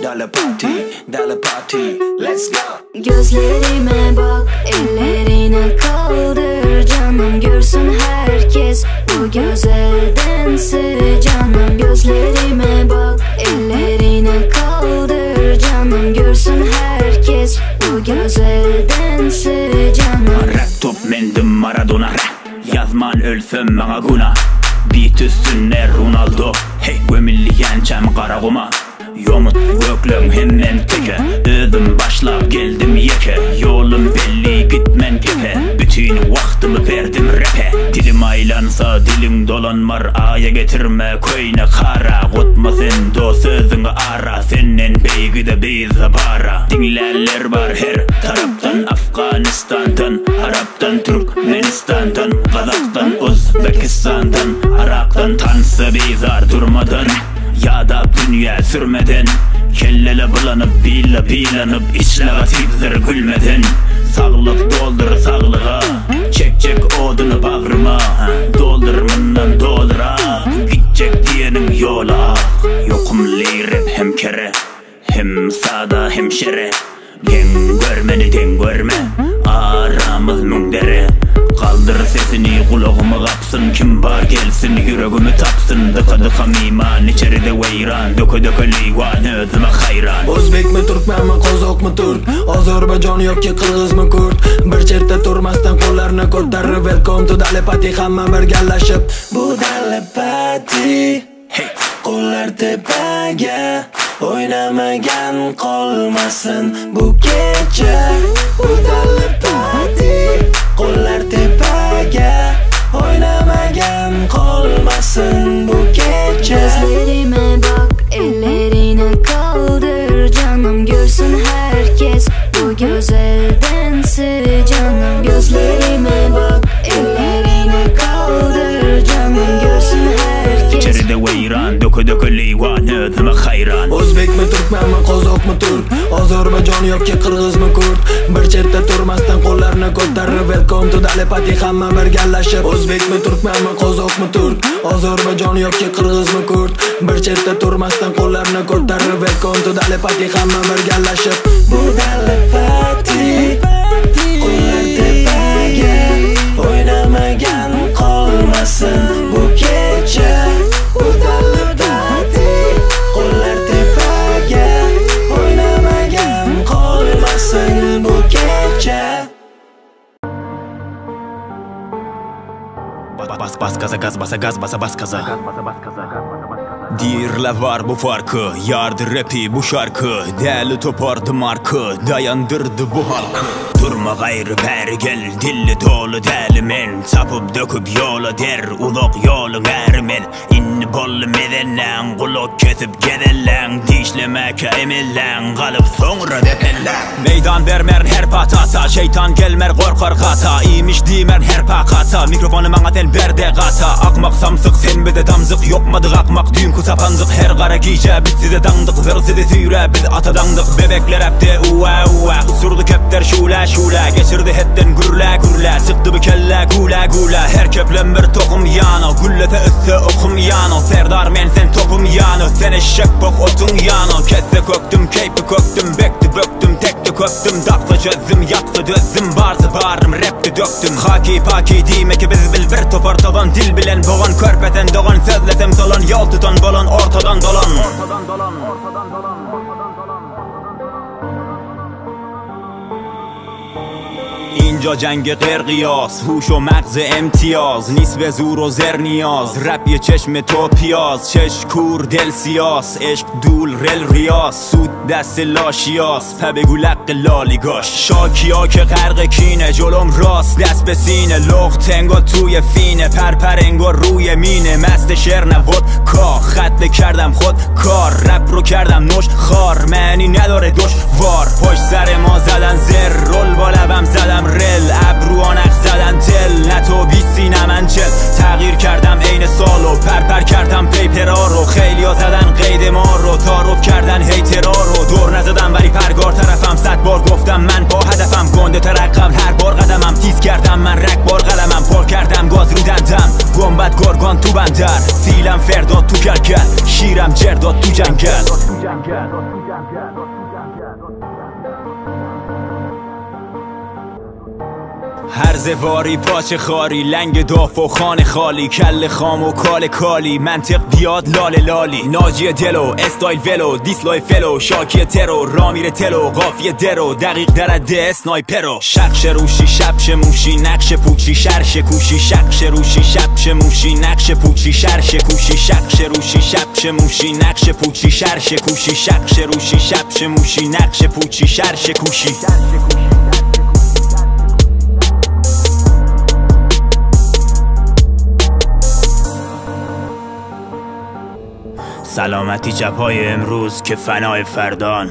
Dale party, dale party, let's go. Gözlerime bak, ellerine kaldır canım. Görsün herkes bu güzel dansı canım. Gözlerime bak, ellerine kaldır canım. Görsün herkes bu güzel dansı canım. Rap top mendim Maradona. Yaz Ýazman ölsem maňa guna Bit üstünde Ronaldo Hey gömülýänçäm Garaguma Ýomut gökleň hemmem teke Özüm başlap geldim ýeke Ýolum belli gitmen gepe Bütin wagtymy berdim repe Dilim aýlansa diliň dolanmar Aýa getirme köýne kara Gutma sen dos özüňi ara Senden beýgide biz bara Diňlänler bar her tarapdan Afganistandan Arapdan Türkmenistandan Gazakdan Uzbekistandan Arakdan Tansa bizar durmadan Ýadap dünýä sürmeden Kellele bylanyp billa pylanyp Içlaga tizdir gülmeden Saglyk doldur saglyga Çekjek oduny bagryma Doldur mundan dolurak Gitjek diýeniň ýoly ak Ýokumly rep hem kere Hem sada hem şere Geň görmeni deň görme Aramyz müň dere Galdyr sesini gulagymy gapsyn Kim bar gelsin ýüregimi tapsyn Dyka dyka myman içeride weýran Döke döke liwan özüme haýran. O'zbekmi turkmanmi qozoqmi turk Ozarbayjon yoki qirg'izmi kurd Bir chetda turmasdan qo'llarni ko'tarib Welcome to Dali Pati hamma birgalashib Bu Dali Pati Qo'llar tepaga O'ynamagan qolmasin bu kecha Bu Dali Pati Qo'llar tepaga O'ynamagan qolmasin bu kecha Gözlerime bak ellerini kaldır canım Görsün herkes bu güzel dansı canım Gözlerime bak ellerini kaldır canım Görsün herkes Içeride weýran döke döke liwan özüme haýran. O'zbekmi turkmanmi qozoqmi turk Ozarbayjon yoki qirg'izmi kurd Bir chetda turmasdan qo'llarni ko'tarib Welcome to Dali Pati hamma birgalashib O'zbekmi turkmanmi qozoqmi turk Ozarbayjon yoki qirg'izmi kurd Bir chetda turmasdan qo'llarni ko'tarib Welcome to Dali Pati hamma birgalashib Bu Dali Pati Qo'llar tepaga O'ynamagan qolmasin bu kecha Bu Dali Pati Qo'llar tepaga O'ynamagan qolmasin bu kecha Bas bas gaza gaz basa gaz basa bas gaza Diýirler bar bu farky Ýardy repi bu şarky Däli topardy marky Daýandyrdy bu halky Durma gaýry bäri gel Dilli doly däli men Çapyp döküp ýola der Uzak ýoluň äri men Indi boldy mezelläň Gulak kesip gezelläň Dişlemäkä emelläň Galyp soňra depelläň Meýdan bermerin her patata Şeýtan gelmer gorkar gata Iýmiş diýmerin her pakata Mikrofony maňa sen berde gata Akmak samsyk sen bize damzyk Ýokmadyk akmak düýnki sapandyk Her gara gije biz size daňdyk Zyr sizi süýrä biz ata daňdyk Bebekler äpde uwä uwä Uçurdy kepder şulä şulä Geçirdi hetden gürlä gürlä Çykdy bu kellä gülä gülä Her keplem bir tohum ýano Güllese ötse okum ýano Serdar men sen topum ýano Sen eşek bok otuň ýano Kesse kökdüm keýpi kökdüm Bekdi bökdüm tekdi köpdüm Daksa çözdüm ýatsa dözdüm Barsy barym repdi dökdüm Haki paki diýme ki biz bil Bir topar tozan dil bilen bogan Körpesen dogan sözlesem solan Ýol tutan bolan ortadan dolan. اینجا جنگ قرقیاس هوش و مغز امتیاز نیست به زور و زر نیاز رپ یه چشم تو پیاز چش کور دل سیاس عشق دول رل ریاس سود دست لاشیاس په بگو لق لالیگاش شاکیا که غرق کینه جلوم راست دست به سینه لخت انگار توی فینه پر پر انگار روی مینه مست شعر نه ودکا خط کردم خود کار رپ رو کردم نوش خار معنی نداره دوش وار پشت سر ما زدن زر رول با لبم زدم رل ابرو نخ زدن تل نه تو بیستی نه من چل تغییر کردم عین سالو پر پر کردم پیپرا رو خیلیا زدن قید ما رو تعارف کردن هیترا رو دور نزدم ولی پرگار طرفم صد بار گفتم من با هدفم گنده تر از قبل هر بار قدمم تیز کردم من رگ بار قلمم پر کردم گاز رو دندم گنبد گرگان تو بندر فیلم فرداد تو کلکل شیرم جرداد تو جنگل. هرزه پاچه خاری، لنگ داف و خانه خالی، کل خام و کال کالی، منطق بیاد لاله لالی، ناجی دلو استایل ولو، دیسلای فلو، شاکی ترو، رامیر تلو، قافیه درو، دقیق درده اسنایپرو، شقش روشی شبش موشی، نقش پوچی شرش کوشی، شقش روشی شبش موشی، نقش پوچی شرش کوشی، شقش روشی شبش موشی، نقش پوچی شرش کوشی، شقش روشی شبش موشی، نقش پوچی شرش کوشی. سلامتی چپای امروز که فنای فردان.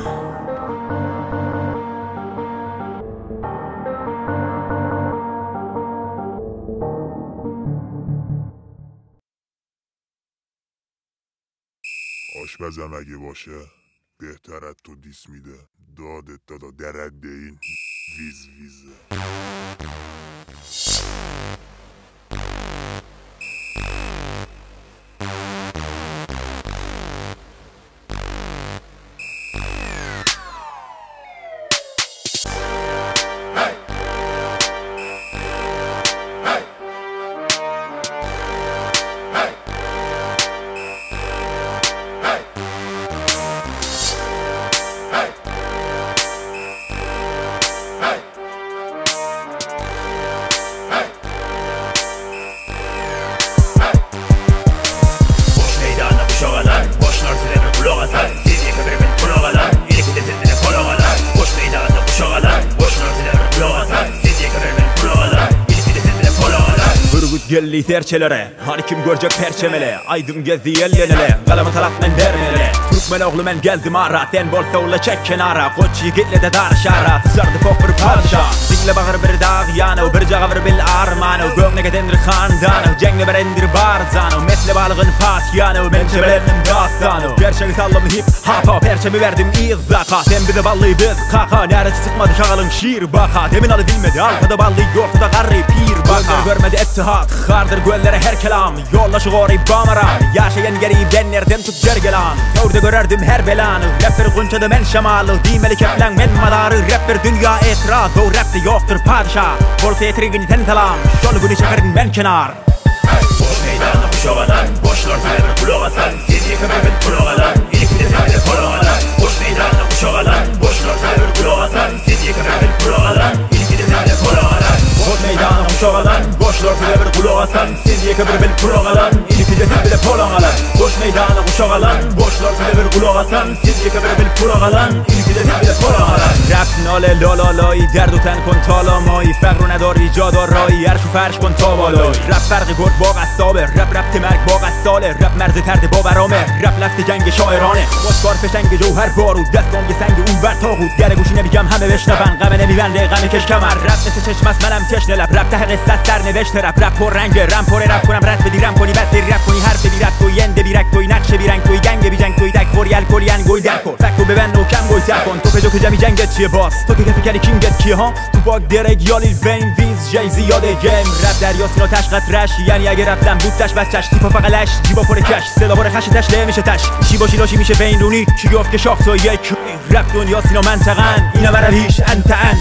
آشپزم اگه باشه بهترت تو دیس میده، دادت دادا درده این ویز ویزه. Gelli serçelere, hani kim görecek perçemele, aydın gezi ellenele, kalemi talap men bermele. Türkmen oğlu men geldim ara, sen bol soğula çek kenara, koç yigitle de dar şara, sıçardı pok bir padişah. Dinle bağır bir dağ yanı, bir cağır bil armanı, göğne gedendir handanı, cengle berendir barzanı, mesle balığın pas yanı, men çebelendim dastanı. Gerçeği sallam hip hapa, perçemi verdim izzaka, sen bize ballı biz kaka, neresi çıkmadı şakalın şiir baka, demin alı bilmedi, alkada ballı yortuda garri pir baka. Gözleri görmedi ettihat, hardır göllere her kelam, yollaşı gori bamaram, yaşayan geri ben nereden tut cergelan, Tövde görerdim her belanı, rapper gunçada men şemalı, dimeli keplen men madarı, rapper dünya etiraz, o rapte yoktur padişah, bolsa yetirgin sen salam, şol günü çekerin men kenar. Boş meydana kuşak alan, boşlar size bir kulak asan, siz yıkı bir kulak alan, ilk bir de kulak alan. Boş meydana kuşak alan, boşlar size bir kulak asan, siz yıkı bir kulak alan, ilk bir de kulak alan. Boş meydana kuşak alan, boşlar size bir kulak asan, siz yıkı bir kulak alan, ilk de siz bile polon alan. Boş meydana kuşak alan, boşlar size bir kulak asan, siz yıkı bir kulak alan, ilk de siz bile polon alan. Rap nale la la lay, درد و تن کن تالا مایی، فقر و نداری جا دارایی، عرش و فرش کن تا بالایی. رپ فرق گرد با قصابه، رپ ربط مرگ با قصاله، رپ مرز ترد باورامه، رپ لفت جنگ شاعرانه، خودکار فشنگ جوهر بارود، دستام یه سنگ اون بر تاغوت، گره گوشی نمیگم همه بشنون، غم نمیبنده غم کش کمر، رپ مثل چشم است منم تشنه لب، رپ ته قصه است سرنوشت رپ، رپ پر رنگ رم پر رپ کنم رد بدی رم کنی بد بری رپ کنی حرف بی رپ توی اند بی رک توی نقش بی رنگ توی گنگ بی جنگ توی دک خوری الکلی انگوی در کن فکو ببند و کم گوی تر کن تو کجا کجا می جنگت چیه باز تو که کفی کردی کینگت کیه ها تو باگ درگ یالیل وین ویز جی زیاده گیم رپ دریا سینا تش قطرش یعنی اگه رپ زن بود تش بچش تیپا فقلش جیبا پر کش صدا پر خش تش میشه تش چی باشی لاشی میشه بین رونی کی گفت که شاخ تو یک رپ دنیا سینا منطقن اینا برای هیچ انت ان.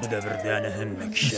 Bu devirde hemme kişi.